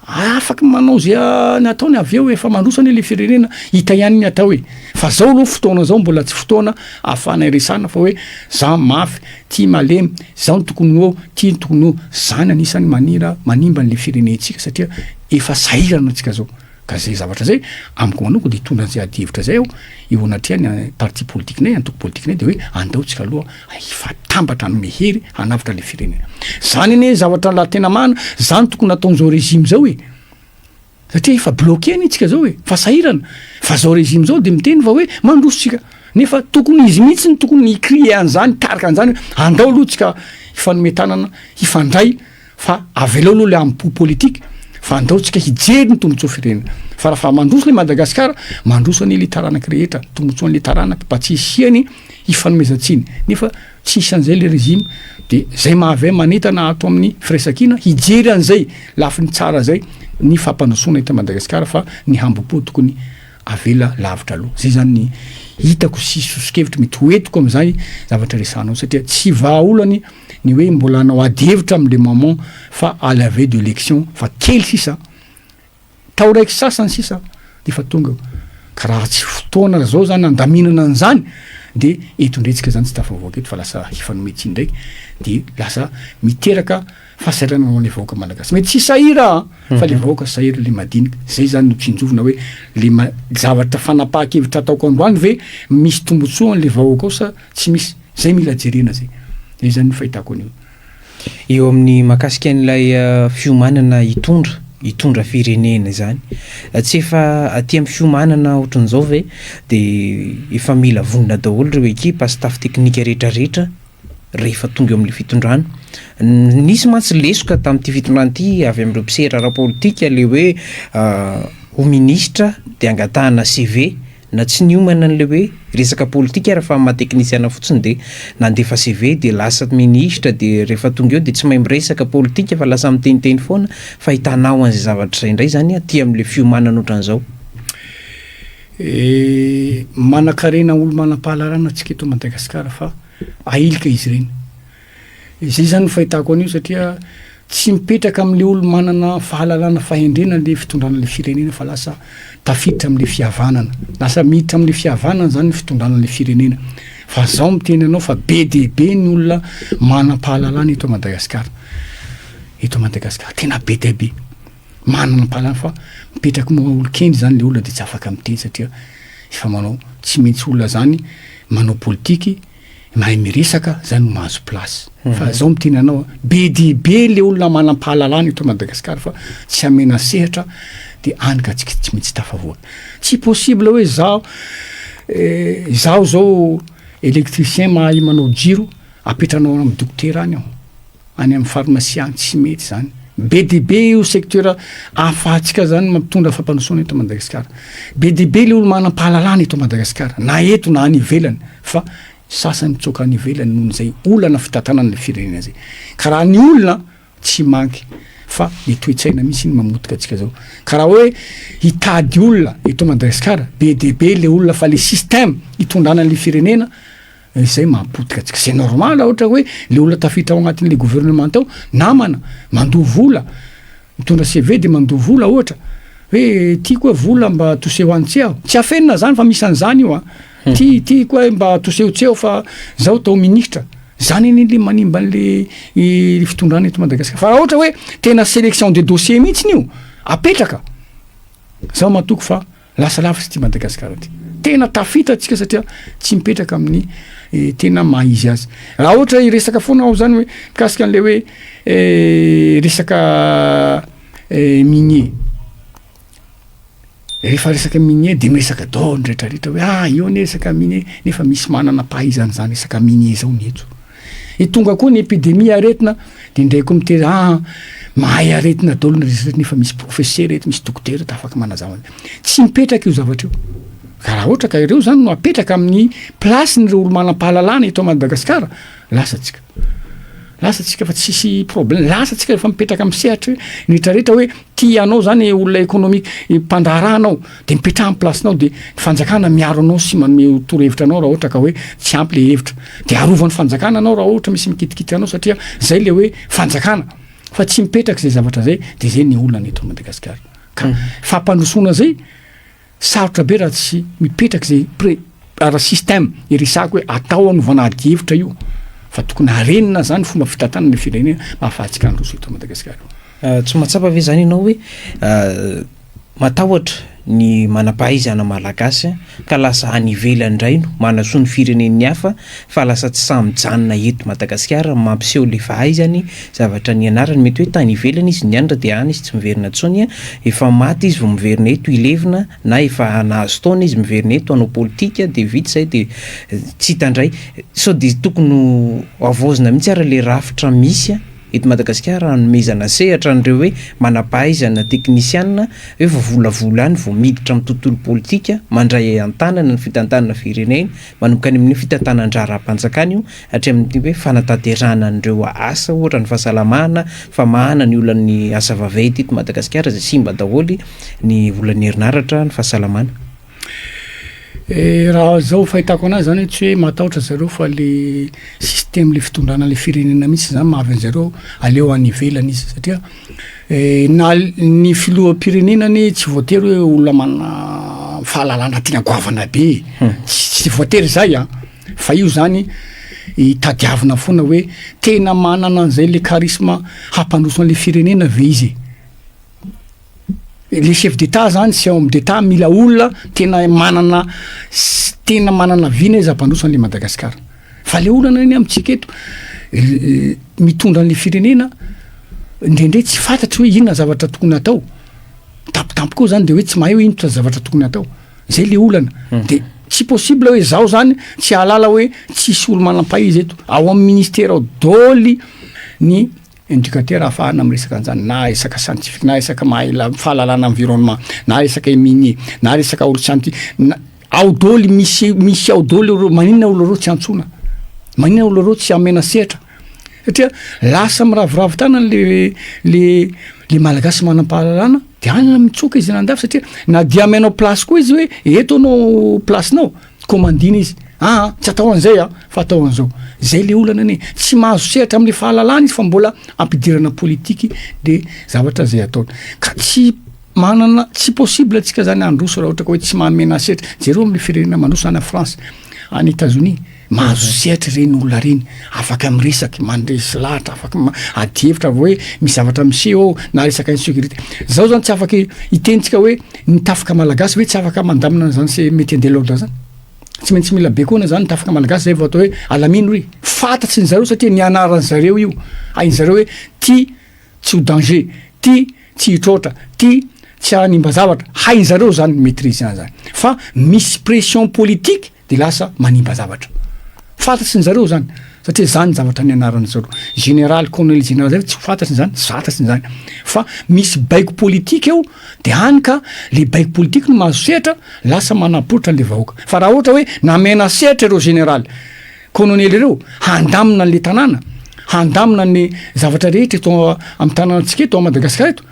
afaky manao ze ny ataony avy eo efa mandroso anie le firenena, hita ihany ny atao e! Fa zao aloha fotoana zao mbola tsy fotoana ahafahana iresahana fa hoe za mafy, ty malemy, zao no tokony ho eo, ty no tokony ho eo, zany anisany manira manimba an'le firenentsika satria efa sahirana tsika zao. Ka zay zavatra zay, amiko manokana de hitondra an'izay adihevitra zay aho eo anatrehan'ny parti politikinay, antoko politikinay de hoe andao tsika aloha hifatambatra hanome hery hanavotra le firenena. Zany anie zavatra la tena marina, zany tokony nataon'izao régime zao e! Satria efa bloqué anie tsika zao e, fa sahirana, fa zao régime zao de miteny fa hoe mandroso tsika, nefa tokony izy mihitsy no tokony hi-crier an'zany, hitarika an'zany hoe andao aloha tsika hifanome tanana, hifandray, Fa avelao aloha le amim-po politique fa andao tsika hijery ny tombotsoa firenena. Fa raha fa mandroso le Madagascar, mandroso anie le taranaky rehetra, tombotsoan'le taranaky mba tsy hisiany hifanomezan-tsiny nefa tsisy an'izay le régime. De zay mahavy ahy manentana ato amin'ny Firaisankina hijery an'izay lafiny tsara zay ny fampandrosoana eto Madagasikara, fa ny hambom-po tokony avela lavitra aloha. Zay zany ny hitako sy soso-kevitra mety ho entiko am'zay zavatra resahanao, satria tsy vahaolany ny hoe mbola hanao ady hevitra am'le moment fa à la veille de l'élection, fa kely sisa, tao raiky sasany sisa de fa tonga. Ka raha tsy fotoana zao zany andaminana an'izany, de eto ndretsika zany tsy tafavoaka eto, fa lasa hifanometsiny ndraiky, de lasa miteraka fahasahiranana ho an'le vahoaka malagasy. Mety tsy sahira fa le vahoaka sahira, le madinika. Zay zany no tsinjovina hoe le zavatra fanapaha-kevitra ataoko androany ve misy tombotsoa an'le vahoaka ao sa tsy misy? Zay mila jerena. Zay zany ny fahitako an'io. Eo amin'ny mahakasika an'ilay fiomanana hitondra firenena izany, tsy efa aty amin'ny fiomanana ohatran'izao ve de efa mila vonona daholo ireo ekipa, staff teknika rehetrarehetra rehefa tonga eo amin'le fitondrana? Nisy mantsy lesoka tamin'ity fitondrana ity avy amin'ireo mpisera ara-politika, le hoe ho ministra de angatahana CV, na tsy niomana an'le hoe resaka politika raha fa maha teknisiana fotsiny de nandefa CV de lasa ministra, de rehefa tonga eo de tsy mahay miresaka politika fa lasa miteniteny foana. Fahitanao an'izay zavatra zay indray zany aty amin'le fiomanana ohatran'izao? Manan-karena olo manam-pahalalana atsika eto Madagasikara, fa ahilika izy ireny. Zay zany ny fahitako an'io, satria tsy mipetraka am'le olo manana fahalalana, fahendrena le fitondrana le firenena, fa lasa tafiditra am'le fihavanana, lasa miditra am'le fihavanana zany ny fitondrana le firenena. Fa zaho miteny anao fa be de be ny olona manam-pahalalana eto Madagasikara. Eto Madagasikara tena be de be manana mpahalala, fa mipetraky moa olo kendry zany le olona, de tsy afaka miteny satria efa manao tsy maintsy olona zany manao politiky, mahay miresaka zany no mahazo place. Fa zao miteny anao, be de be le olona manam-pahalalana eto Madagasikara, fa tsy amena sehatra, de any ka tsika tsy maintsy tafavoaka. Tsy possible hoe zaho zao électricien mahay manao jiro, apetranao amy dokotera any aho, any amy pharmacie any. Tsy mety zany. Be de be io secteur ahafahantsika zany mampitondra fampandrosoana eto Madagasikara. Be de be le olo manam-pahalalana eto Madagasikara, na eto na any ivelany, fa sasany mitsoaka any ivelany noho n'izay olana fitantanana le firenena zay. Ka raha ny olona tsy manky, fa ny toe-tsaina mihitsy iny mamotika atsika zao. Ka raha hoe hitady olona eto Madagasikara, be de be le olona, fa le système hitondrana an'le firenena zay mampotika atsika. C'est normal ohatra hoe le olona tafiditra ao agnatin'le gouvernement ao, namana mandoa vola, mitondra CV de mandoa vola, ohatra hoe tiako hoe vola mba toseho any tsy aho, tsy afenina zany fa misy an'izany io a, ty koa hoe mba tosehotseo fa zaho tao ministra zany iny, le manimba an'le fitondrana eto Madagasikara. Fa raha ohatra hoe tena sélection de dossier mihitsy io apetraka, zaho matoko fa lasa lavitsy ty Madagasikara ty, tena tafita atsika, satria tsy mipetraka amin'ny tena maha izy azy. Raha ohatra iresaka foana aho zany hoe mikasika an'le hoe resaka minier, rehefa resaka minier de miresaka daholo ny rehetrarehetra hoe ah, io anie resaka minier, nefa misy manana pahaizana zany resaka minier zao ny eto. E tonga koa ny épidémie, aretina, de indray koa miteny ah, mahay aretina daholo ny rehetrarehetra, nefa misy professeur eto, misy dokotera ta afaka manazava. Tsy mipetraka io zavatra io. Ka raha ohatra ka ireo zany no apetraka amin'ny place-ny ireo olo manam-pahalalana eto Madagasikara, lasa tsika fa tsisy problème. Lasa tsika efa mipetraka amy sehatry ny rehetrarehetra hoe tia anao zany olona économique, mpandraharaha anao, de mipetraha amy place-nao, de ny fanjakana miaro anao sy manome torohevitra anao. Raha ohatra ka hoe tsy ampy le hevitra, de arovan'ny fanjakana anao raha ohatra misy mikitikitika anao, satria zay le hoe fanjakana. Fa tsy mipetraka zay zavatra zay, de zay ny olana eto Madagasikara. Ka fampandrosoana zay sarotra be raha tsy mipetraka zay pré ara système iresako hoe atao anovana ady hevitra io, fa tokony harenina zany fomba fitantanana ny firenena mahafahantsika androso eto Madagasikara. Tsy mahatsapa ve zany ianao hoe matahotra ny manam-pahaizana malagasy ka lasa any ivelany indray no manasoa ny firenen'ny hafa, fa lasa tsy samy mijanona eto Madagasikara mampiseho le fahaizany, zavatra nianarany? Mety hoe tany ivelany izy nianatra, de any izy tsy miverina intsony, efa maty izy vao miverina eto hilevina, na efa nahazo taona izy miverina eto hanao politika, de vita izay de tsy hita indray. Sao de tokony ho havaozina mihitsy ary le rafitra misy a? eto Madagasikara hanomezana sehatra an'ireo hoe manam-pahaizana teknisianina hoe voavolavola any vao miditra amin'ny tontolo politika, mandray an-tanana ny fitantanana firenena, manomboka any amin'ny fitantanan-draharaham-panjakana io hatramin'ny hoe fanatanterahana an'ireo asa ohatra ny fahasalamana, famahana ny olan'ny asa vaventy eto Madagasikara izay simba daholo ny olan'ny herinaratra, ny fahasalamana. Eh, raha zao fahitako anazy zany hoe tsy hoe matahotra zareo fa le système le fitondrana le firenena mihitsy zany mahavy an'zareo aleo any ivelany izy satria eh, na ny filoham-pirenena anie tsy voatery hoe olona manana fahalalana tena goavana be e. Tsy voatery zay an, fa io zany itadiavina foana hoe tena manana an'zay le charisme hampandroso an'le firenena ve izy e. Le chef d'Etat zany sy homme d'Etat mila olona tena manana tena manana vina izy hampandroso an'le Madagasikara. Fa le olana anie amintsika eto mitondra an'le firenena indraindray tsy fantatry hoe inona zavatra tokony hatao. Tampotampoka eo zany de hoe tsy mahay hoe inona zavatra tokony hatao. Zay le olana. De tsy possible hoe zaho zany tsy hahalala hoe tsisy olo manam-pahaiza eto. Ao amin'ny ministera ao dôly ny Indicateur ahafahana miresaka an'izany na resaka scientifique na resaka mahay la- fahalalana environnement na resaka minier na resaka olo scientifique na ao daholo misy misy ao daholo ireo maninona olo ireo tsy antsoina maninona olo ireo tsy amena sehatra satria lasa miraviravy tanana le le le malagasy manam-pahalalana de any mitsoka izy any andafy satria na dia amenao place koa izy hoe eto anao place-nao Commandina izy, aa tsy atao an'izay a, fa atao an'izao. Zay le olana anie, tsy mahazo sehatra amle fahalalana izy fa mbola ampidirana politiky le zavatra zay ataony. Ka tsy manana, tsy possible antsika zany handroso raha ohatra ka hoe tsy mahamena sehatra. Jereo amle firenena mandroso any France, any Etazonia, mahazo sehatra ireny olona ireny, afaka miresaky, mandresy lahatra, afaka ady hevitra vao hoe misy zavatra miseho ao na resaka insécurité. Zao zany tsy afaky hitentsika hoe Ny tafika malagasy ve tsy afaka mandamina an'izany se maintien de l'ordre zany? Tsy maintsy mila bekona zany ny tafika malagasy zay vao atao hoe alamino ry. Fantatry ny zareo satria nianaran'ny zareo io. Hain'ny zareo hoe ty tsy ho danger, ty tsy hitroatra, ty tsy hanimba zavatra. Hain'ny zareo zany mi-maitriser an'zany. Fa misy pression politique de lasa manimba zavatra. Fantatry ny zareo zany satria zany zavatra nianaran'ny zareo. Général, colonel général zay tsy ho fantatry zany, tsy fantatry zany. Fa misy baiko politika eo de hany ka le baiko politika no mahazo sehatra lasa manaporitra an'le vahoaka. Fa raha ohatra hoe namena sehatra ireo général, colonel ireo handamina an'le tanàna, handamina ny zavatra rehetra eto amin'ny tanànantsika eto, à Madagasikara eto,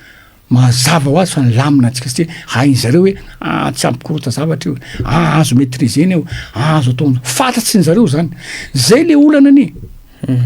Mazava ho azy fa nilamina antsika satria hain zareo hoe ah tsy hampikorota zavatra io, ah azo maitriser-na io, ah azo atao an'zao. Fantatry ny zareo zany. Zay le olana anie.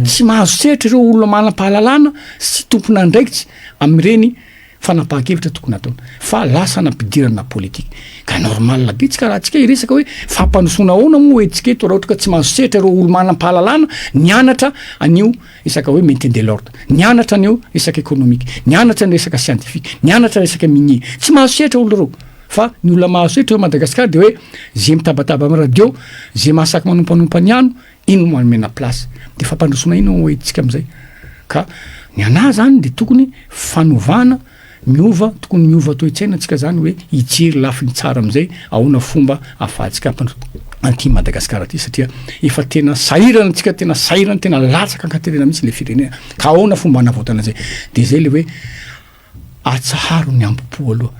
Tsy mahazo sehatra ireo olona manam-pahalalana sy tompon'andraikitsy amin'ireny fanapahan-kevitra tokony hataony fa lasa nampidirana politika. Ka normal be tsika raha tsika hiresaka hoe fampandrosoana ahoana moa entintsika eto raha ohatra ka tsy mahazo sehatra ireo olo manam-pahalalana nianatra an'io resaka hoe maintien de l'ordre, nianatra an'io resaka économique, nianatra ny resaka scientifique, nianatra resaka minier, tsy mahazo sehatra olona ireo, fa ny olona mahazo sehatra eo Madagasikara de hoe ze mitabataba amin'ny radio, ze mahasaky manompanompa ny ano, iny no omena place, de fampandrosoana ino no entintsika amizay, ka ny anah zany de tokony fanovana Miova, tokony miova toe-tsaina tsika zany hoe hijery lafiny tsara amizay ahoana fomba afahantsika hampandroso an'ity Madagasikara ty satria efa tena sahirana tsika, tena sahirana, tena latsaka ankaterena mihitsy le firenena ka ahoana fomba hanavaotana an'izay, de zay le hoe atsaharo ny ambo-po aloha,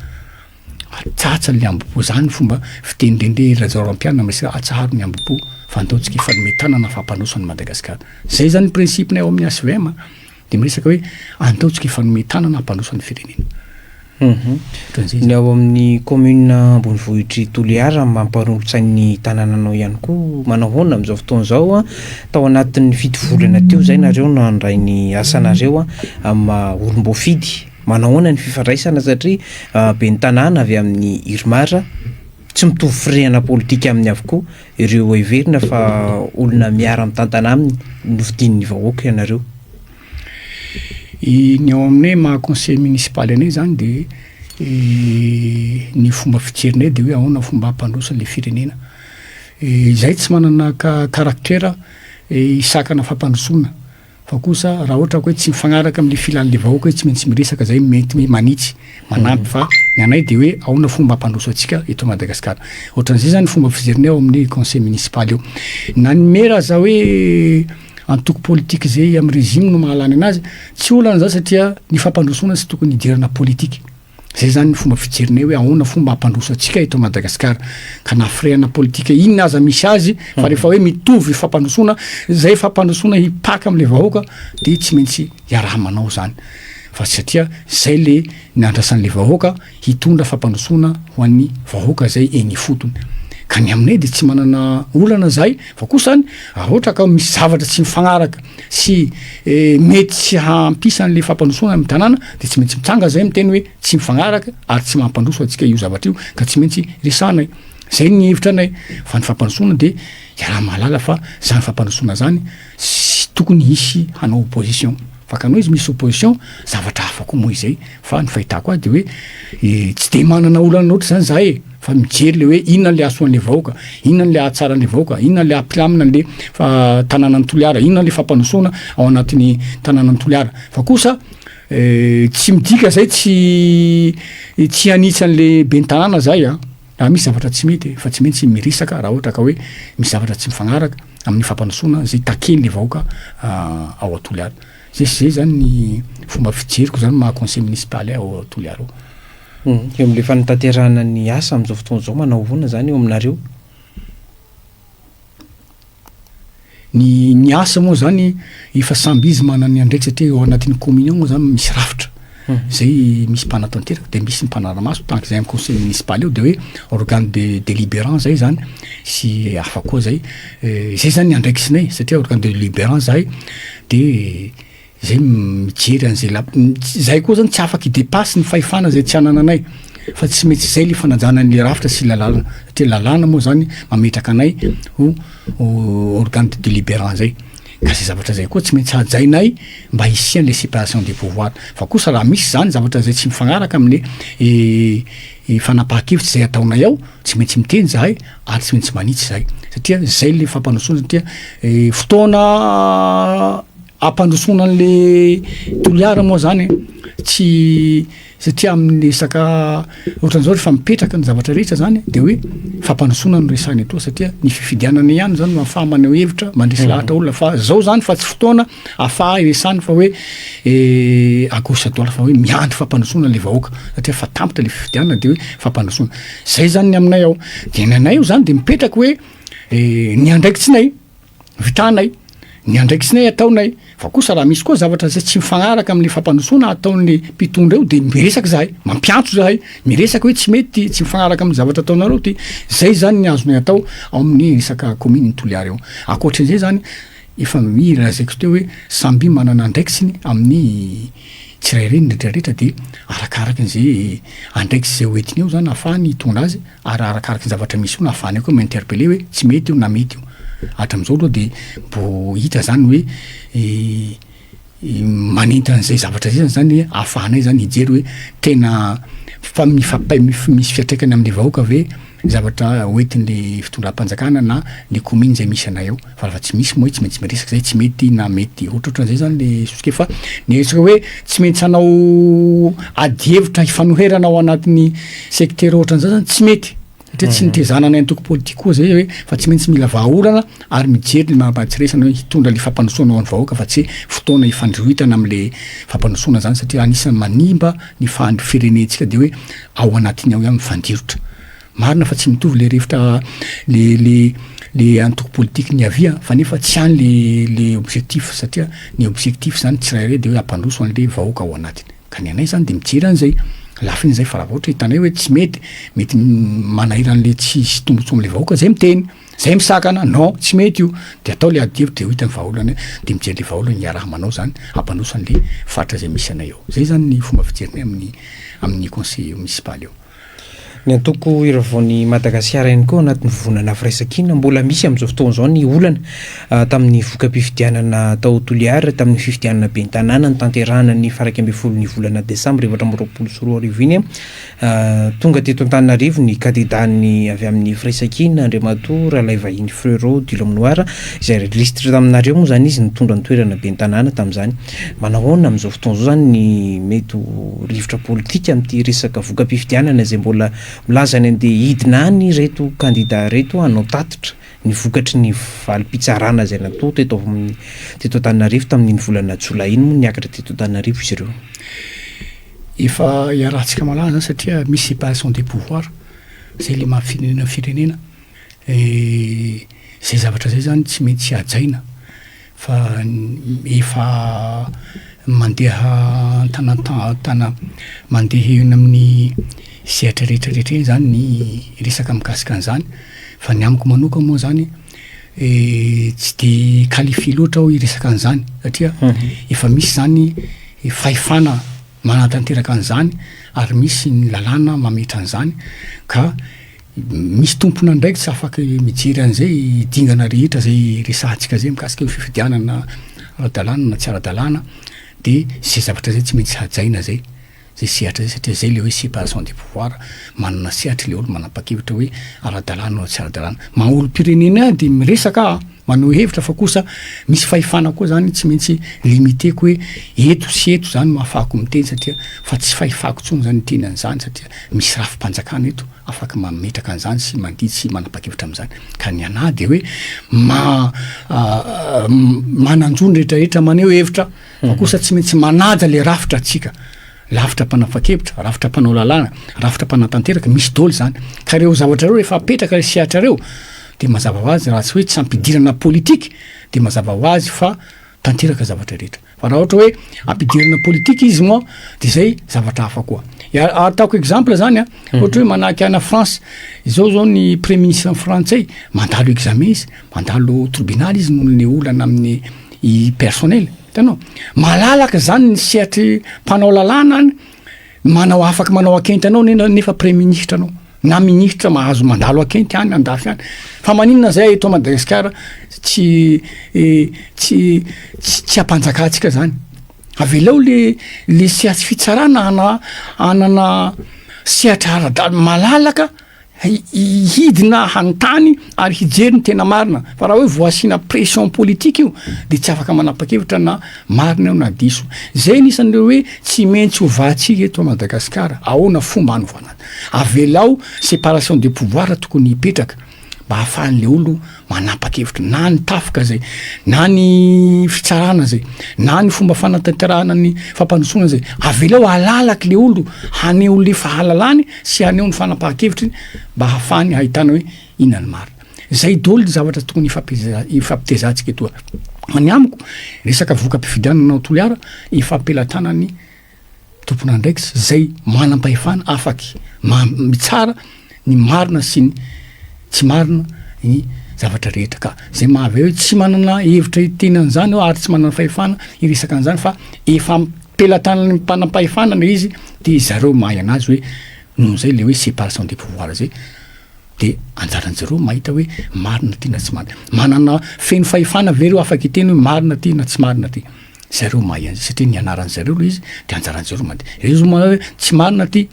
atsatsa le ambo-po, zany fomba fiteny indraindray Rajaorampianina miresaka atsaharo ny ambo-po fa andao tsika hifanome tanana fampandroso an'i Madagasikara, zay zany principe-nay ao amin'ny HVM a. De miresaka hoe andao tsika hifanome tanana hampandroso ny firenena. Ohatran'izay Ny ao amin'ny commune ambonivohitr'i Toliara mampanolotsain'ny tanànanao ihany koa manao ahoana amin'izao fotoana izao? Tao anatin'ny fito volana teo izay nareo no nandray ny asanareo amin'ny maha olom-boafidy. Manao ahoana ny fifandraisana satria ben'ny tanàna avy amin'ny IRMAR tsy mitovy firehana politika aminy avokoa ireo heverina fa olona miara-mitantana aminy nofidian'ny vahoaka ianareo. Ny ao aminay maha conseil municipal anay zany de ny fomba fijerinay de hoe ahoana fomba hampandroso an'le firenena. Izahay tsy manana caractère hisakana fampandrosoana. Fa kosa raha ohatra ka hoe tsy mifagnaraka amle filan'le vahoaka hoe tsy maintsy miresaka zay mety hoe manitsy, manampy fa ny anay de hoe ahoana fomba hampandroso antsika eto Madagasikara. Ohatran'izay zany fomba fijerinay ao amin'ny conseil municipal io. Na ny maire aza hoe. antoko politique zay amin'ny régime no mahalany anazy, tsy olana zany satria ny fampandrosoana tsy tokony hidirana politique. Zay zany ny fomba fijerinay hoe ahoana fomba hampandroso antsika eto Madagasikara. Ka na firehana politika inona aza misy azy fa rehefa hoe mitovy fampandrosoana, zay fampandrosoana hipaka amle vahoaka de tsy maintsy iaraha-manao zany. Fa satria zay le nandrasan'le vahoaka hitondra fampandrosoana ho an'ny vahoaka zay eny ifotony. Ka ny aminay de tsy manana olana zahay fa kosany raha ohatra ka misy zavatra tsy mifagnaraka sy mety tsy hampisa an'le fampandrosoana amin'ny tanàna de tsy maintsy mitsanga zay miteny hoe tsy mifagnaraka ary tsy mampandroso antsika io zavatra io ka tsy maintsy resahanay. Zay ny hevitra anay fa ny fampandrosoana de iaraha-mahalala fa zany fampandrosoana zany tsy tokony hisy hanao opposition fa ka anao izy misy opposition zavatra hafa koa moa izay fa ny fahitako azy de hoe tsy de manana olana loatra zany za e fa mijery le hoe inona le hahasoa an'le vahoaka, inona le hahatsara an'le vahoaka, inona le hampilamina an'le fa tanànan'i Toliara, inona le fampandrosoana ao anatin'ny tanànan'i Toliara fa kosa tsy midika zay tsy tsy hanitsy an'le ben'ny tanàna zay an. Raha misy zavatra tsy mety fa tsy maintsy miresaka raha ohatra ka hoe misy zavatra tsy mifagnaraka amin'ny fampandrosoana izay takian'le vahoaka ao Toliara. Zay sy zay zany ny fomba fijeriko zany maha conseil municipal ahy ao Toliara ao. Eo amin'le fanatanterahana ny asa amin'izao fotoana izao manao ahoana zany eo aminareo? Ny ny asa moa zany efa samby izy manana ny andraikitra satria ao anatin'ny commune ao moa zany misy rafitra zay misy mpanatanteraka de misy ny mpanara-maso tahaka izay amin'ny conseil municipal io de hoe organe de délibérant zay zany sy hafa koa zay, zay zany ny andraikitrinay satria organe délibérant zahay de Zay mijery an'izay lap, zahay koa zany tsy afaka hi-depasse ny fahefana zay tsy anananay fa tsy maintsy zay le fanajana an'le rafitra sy lalàna satria lalàna moa zany mametraka anay ho organe de deliberant zay ka zay zavatra zay koa tsy maintsy hajainay mba hisian'le séparation des pouvoirs fa kosa raha misy zany zavatra zay tsy mifagnaraka amle fanapahan-kevitra zay ataonay ao tsy maintsy miteny zahay ary tsy maintsy manitsy zahay satria zay le fampandrosoana satria fotoana Hampandrosoana an'le Toliara moa zany tsy satria amin'ny resaka ohatran'izao rehefa mipetraka ny zavatra rehetra zany de hoe fampandrosoana no resahina etoa satria ny fifidianana ihany zany no ahafaha maneho hevitra mandresy lahatra olona fa zao zany fa tsy fotoana ahafaha iresahana fa hoe à gauche à droite fa hoe miandry fampandrosoana le vahoaka satria fa tampitra le fifidianana de hoe fampandrosoana, zay zany ny aminay ao, de ny anay io zany de mipetraka hoe ny andraikitrinay. Vitanay, ny andraikitrinay ataonay, fa kosa raha misy koa zavatra zay tsy mifagnaraka amin'ny fampandrosoana ataon'ny mpitondra eo de miresaka zahay, mampiantso zahay, miresaka hoe tsy mety ty, tsy mifagnaraka amin'ny zavatra ataonareo ty, zay zany ny azonay atao ao amin'ny resaka commune Toliara io. Ankoatrin'izay zany efa mi- lazaiko teo hoe samby manana andraikitsiny amin'ny tsirairay ny retraretra de arakarakin'izay andraikitsy zay hoentiny eo zany ahafahany hitondra azy. Ary arakaraky ny zavatra misy io no ahafahanay koa mi-interpeller hoe tsy mety io na mety io. Hatram'izao aloha de mbo hita zany hoe manentana an'izay zavatra zay zany ahafahanay zany hijery hoe tena fa mifampa- misy fiantraikany am'le vahoaka ve zavatra hoentin'le fitondram-panjakana na le commune zay misy anay ao. Fa raha tsy misy moa tsy maintsy miresaka zay tsy mety na mety ohatrohatran'izay zany le sosoke fa ny resaka hoe tsy maintsy hanao adihevitra hifanoherana ao anatin'ny secteur ohatran'izay zany tsy mety satria tsy nitezana ny antoko politika koa zay hoe fa tsy maintsy mila vahaolana ary mijery ny maha tsy resana hoe hitondra le fampandrosoana ho an'ny vahoaka fa tsy fotoana hifandroritana am'le fampandrosoana zany satria anisan'ny manimba ny faha- firenentsika de hoe ao anatiny ao ihany mifandirotra. Marina fa tsy mitovy le rivotra le le le antoko politique niavia fa nefa tsy any le le objectif satria ny objectif zany tsirairay de hoe hampandroso anle vahoaka ao anatiny ka ny anay zany de mijery an'zay lafiny zay fa raha vao ohatra hitanay hoe tsy mety mety manahirana anle tsisy tombotsoa amle vahoaka zay miteny zay misakana non tsy mety io de atao le ady hevitra de ho hita ny vahaolana de mijery le vahaolana iaraha manao zany hampandroso anle faritra zay misy anay ao zay zany ny fomba fijerinay amin'ny amin'ny conseil municipal io. Ny antoko Iravoan'i Madagasikara ihany koa ao anatin'ny vovonana Firaisankina. Mbola misy amin'izao fotoana izao ny olana tamin'ny voka-pifidianana tao Toliara tamin'ny fifidianana ben'ny tanàna notanterahana ny faha 11 ny volana desambra 2024 iny. Tonga teto Antananarivo ny kandidan'ny avy amin'ny Firaisankina Andriamatoa Ralaivahiny Frerot du L'Homme Noir izay lisitra taminareo moa izany izy nitondra ny toerana ben'ny tanàna tamin'izany. Manahoana amin'izao fotoana izao izany ny mety ho rivotra politika amin'ity resaka voka-pifidianana izay mbola milaza ny handeha hidina any ireto kandida ireto hanao tatitra ny vokatry ny valim-pitsarana izay natao teto amin'ny teto Antananarivo tamin'iny volana jolay iny moa niakatra teto Antananarivo izy ireo. Efa iarahantsika mahalala zany satria misy séparation des pouvoirs zay le maha firenena firenena, zay zavatra zay zany tsy maintsy hajaina fa efa mandeha an-tana mandeha eny amin'ny sehatra rehetra rehetra eny zany ny resaka mikasika an'zany fa ny amiko manokana moa zany tsy de qualifié loatra aho hiresaka an'zany satria efa misy zany fahefana manatanteraka an'zany ary misy ny lalàna mametra an'zany ka misy tompon'andraikitra afaky mijery an'zay dingana rehetra zay resahantsika zay mikasika io fifidianana ara-dalàna na tsy ara-dalàna de zay zavatra zay tsy maintsy hajaina zay. Zay sehatra zay satria zay le hoe séparation des pouvoirs, manana sehatra le olo manapa-kevitra hoe ara-dalàna na tsy ara-dalàna. Maha olom-pirenena ahy de miresaka aho, maneho hevitra fa kosa misy fahefana koa zany tsy maintsy limiter-ko hoe eto sy eto zany no ahafahako miteny satria fa tsy fahefako intsony zany hiteny an'izany satria misy rafi-panjakana eto afaka mametraka an'izany sy mandidy sy manapa-kevitra amin'izany. Ka ny anah de hoe ma- manan-jo ny rehetrarehetra maneho hevitra. Fa kosa tsy maintsy manaja le rafitra atsika, rafitra mpanapa-kevitra, rafitra mpanao lalàna, rafitra mpanatanteraka, misy daholo zany. Ka reo zavatra reo rehefa apetraka le sehatra reo de mazava ho azy raha tsy hoe tsy ampidirana politique de mazava ho azy fa tanteraka zavatra rehetra. Fa raha ohatra hoe ampidirana politique izy moa de zay zavatra hafa koa. Ataoko exemple zany a, ohatra hoe manahaky ana France, izao zao ny premier ministre frantsay mandalo examen izy, mandalo tribunal izy noho ny olana amin'ny i personnel, hitanao? Malalaka zany ny sehatry mpanao lalàna any, manao afaky manao akenty anao nena nefa premier ministre anao, na ministre mahazo mandalo akenty any andafy any, fa maninona zay eto Madagasikara tsy tsy tsy ampanjakantsika zany, avelao le le sehatry fitsarana ana anana sehatra ara-dal- malalaka hidina hanontany ary hijery ny tena marina fa raha hoe voasiana pression politique io de tsy afaka manapa-kevitra na marina io na diso. Zay anisan'ireo hoe tsy maintsy ovatsika eto Madagasikara, ahoana fomba hanovana azy? Avelao séparation des pouvoirs tokony hipetraka. mba ahafahan'le olo manapa-kevitra na ny tafika zay na ny fitsarana zay na ny fomba fanatanterahana ny fampandrosoana zay, avelao alalaky le olo haneho le fahalalany sy haneho ny fanapahan-kevitry mba ahafahany ahitana hoe inona ny marina, zay daholo ny zavatra tokony hifampiza- hifampitezantsika etoa, fa ny amiko resaka voka-pifidianana ao Toliara efa am-pelatanan'ny tompon'andraikitra izay manam-pahefana afaky mitsara ny marina sy ny tsy marina ny zavatra rehetra ka zay mahavy hoe tsy manana hevitra hiteny an'izany aho ary tsy manana fahefana hiresaka an'izany fa efa am-pelatanan'ny mpanam-pahefana le izy de zareo mahay anazy hoe noho zay le hoe séparation des pouvoirs zay de anjaran-jareo mahita hoe marina ty na tsy marina, manana feno fahefana ve reo afaka hiteny hoe marina ty na tsy marina ty. Zareo mahay an'izay satria nianaran'ny zareo ilay izy de anjaran'ny zareo mandeha. Ireo zao manao hoe tsy marina ty,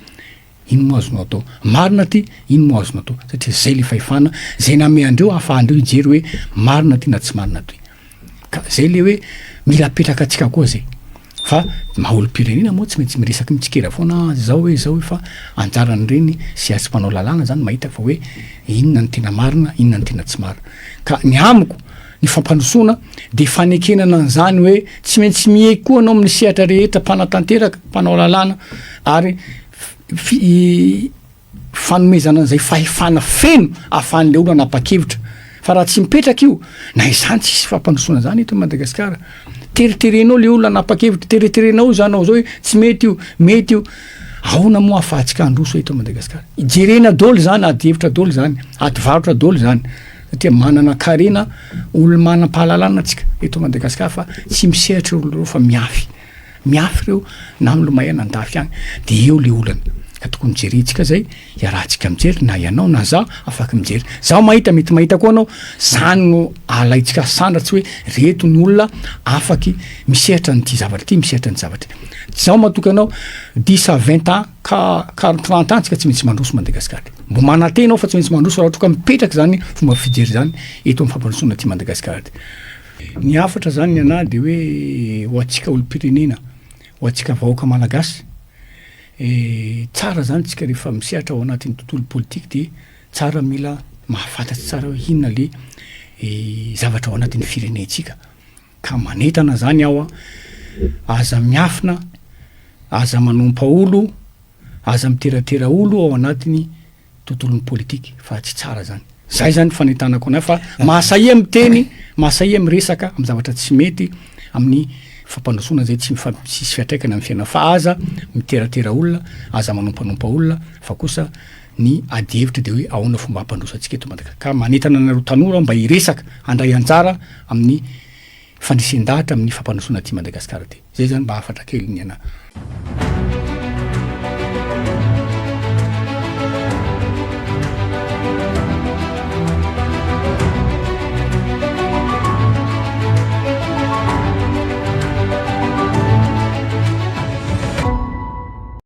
ino moa azonao atao? Marina ty, ino moa azonao atao? Satria zay le fahefana zay nameandreo ahafahandreo hijery hoe marina ty na tsy marina ty. Ka zay le hoe mila apetraka antsika koa zay. Fa maha olom-pirenena moa tsy maintsy miresaka mitsikera foana zao hoe zao hoe fa anjaran'ireny sehatry mpanao lalàna zany mahita fa hoe inona ny tena marina, inona ny tena tsy marina. Ka ny amiko Ny fampandrosoana dia fanekenana an'izany hoe tsy maintsy miaiky koa anao amin'ny sehatra rehetra mpanatanteraka, mpanao lalàna ary fanomezana an'izay fahefana feno ahafahan'ilay olona hanapa-kevitra. Fa raha tsy mipetraka io, na izany tsisy fampandrosoana izany eto Madagasikara. Teriterenao le olona hanapa-kevitra, teriterenao izy hanao zao hoe tsy mety io, mety io. Ahoana moa ahafahantsika handroso eto Madagasikara? Jerena daholo izany, ady hevitra daholo izany, ady varotra daholo izany. Satria manana karena olo manam-pahalalana tsika eto Madagasikara fa tsy misehatra ireo olona ireo fa miafy. Miafy ireo na milomay any andafy any. De eo le olana. Ka tokony jerentsika zay, iarahantsika mijery na ianao na za afaka mijery. Zaho mahita, mety mahita koa anao, zany no alaintsika sandratsy hoe reto ny olona afaky misehatra an'ity zavatra ity, misehatra an'ity zavatra ity. Zaho matoky anao dix à vingt ans ka quarante trente ans tsika tsy maintsy mandroso Madagasikara. Mbo manantena aho fa tsy maintsy mandroso raha ohatra ka mipetraka zany fomba fijery zany eto amin'ny fampandrosoana aty Madagasikara aty. Ny hafatra zany ny anahy de hoe ho antsika olom-pirenena, ho antsika vahoaka malagasy, tsara zany tsika rehefa misehatra ao anatin'ny tontolo politique de tsara mila. mahafantatry tsara hoe inona le zavatra ao anatin'ny firenentsika. Ka manentana zany aho an, aza miafina, aza manompa olo, aza miteratera olo ao anatin'ny tontolon'ny politique fa tsy tsara zany. Zay zany fanentanako anay fa mahasahia miteny, mahasahia miresaka amin'ny zavatra tsy mety amin'ny fampandrosoana zay tsy mifa- tsisy fiantraikany amin'ny fiainana fa aza miteratera olona, aza manompanompa olona fa kosa ny ady hevitra de hoe ahoana fomba hampandroso antsika eto Madagasikara. Ka manentana anareo tanora aho mba hiresaka, handray anjara amin'ny fandresen-dahatra amin'ny fampandrosoana aty Madagasikara aty. Zay zany mba hafatra kely ny anah.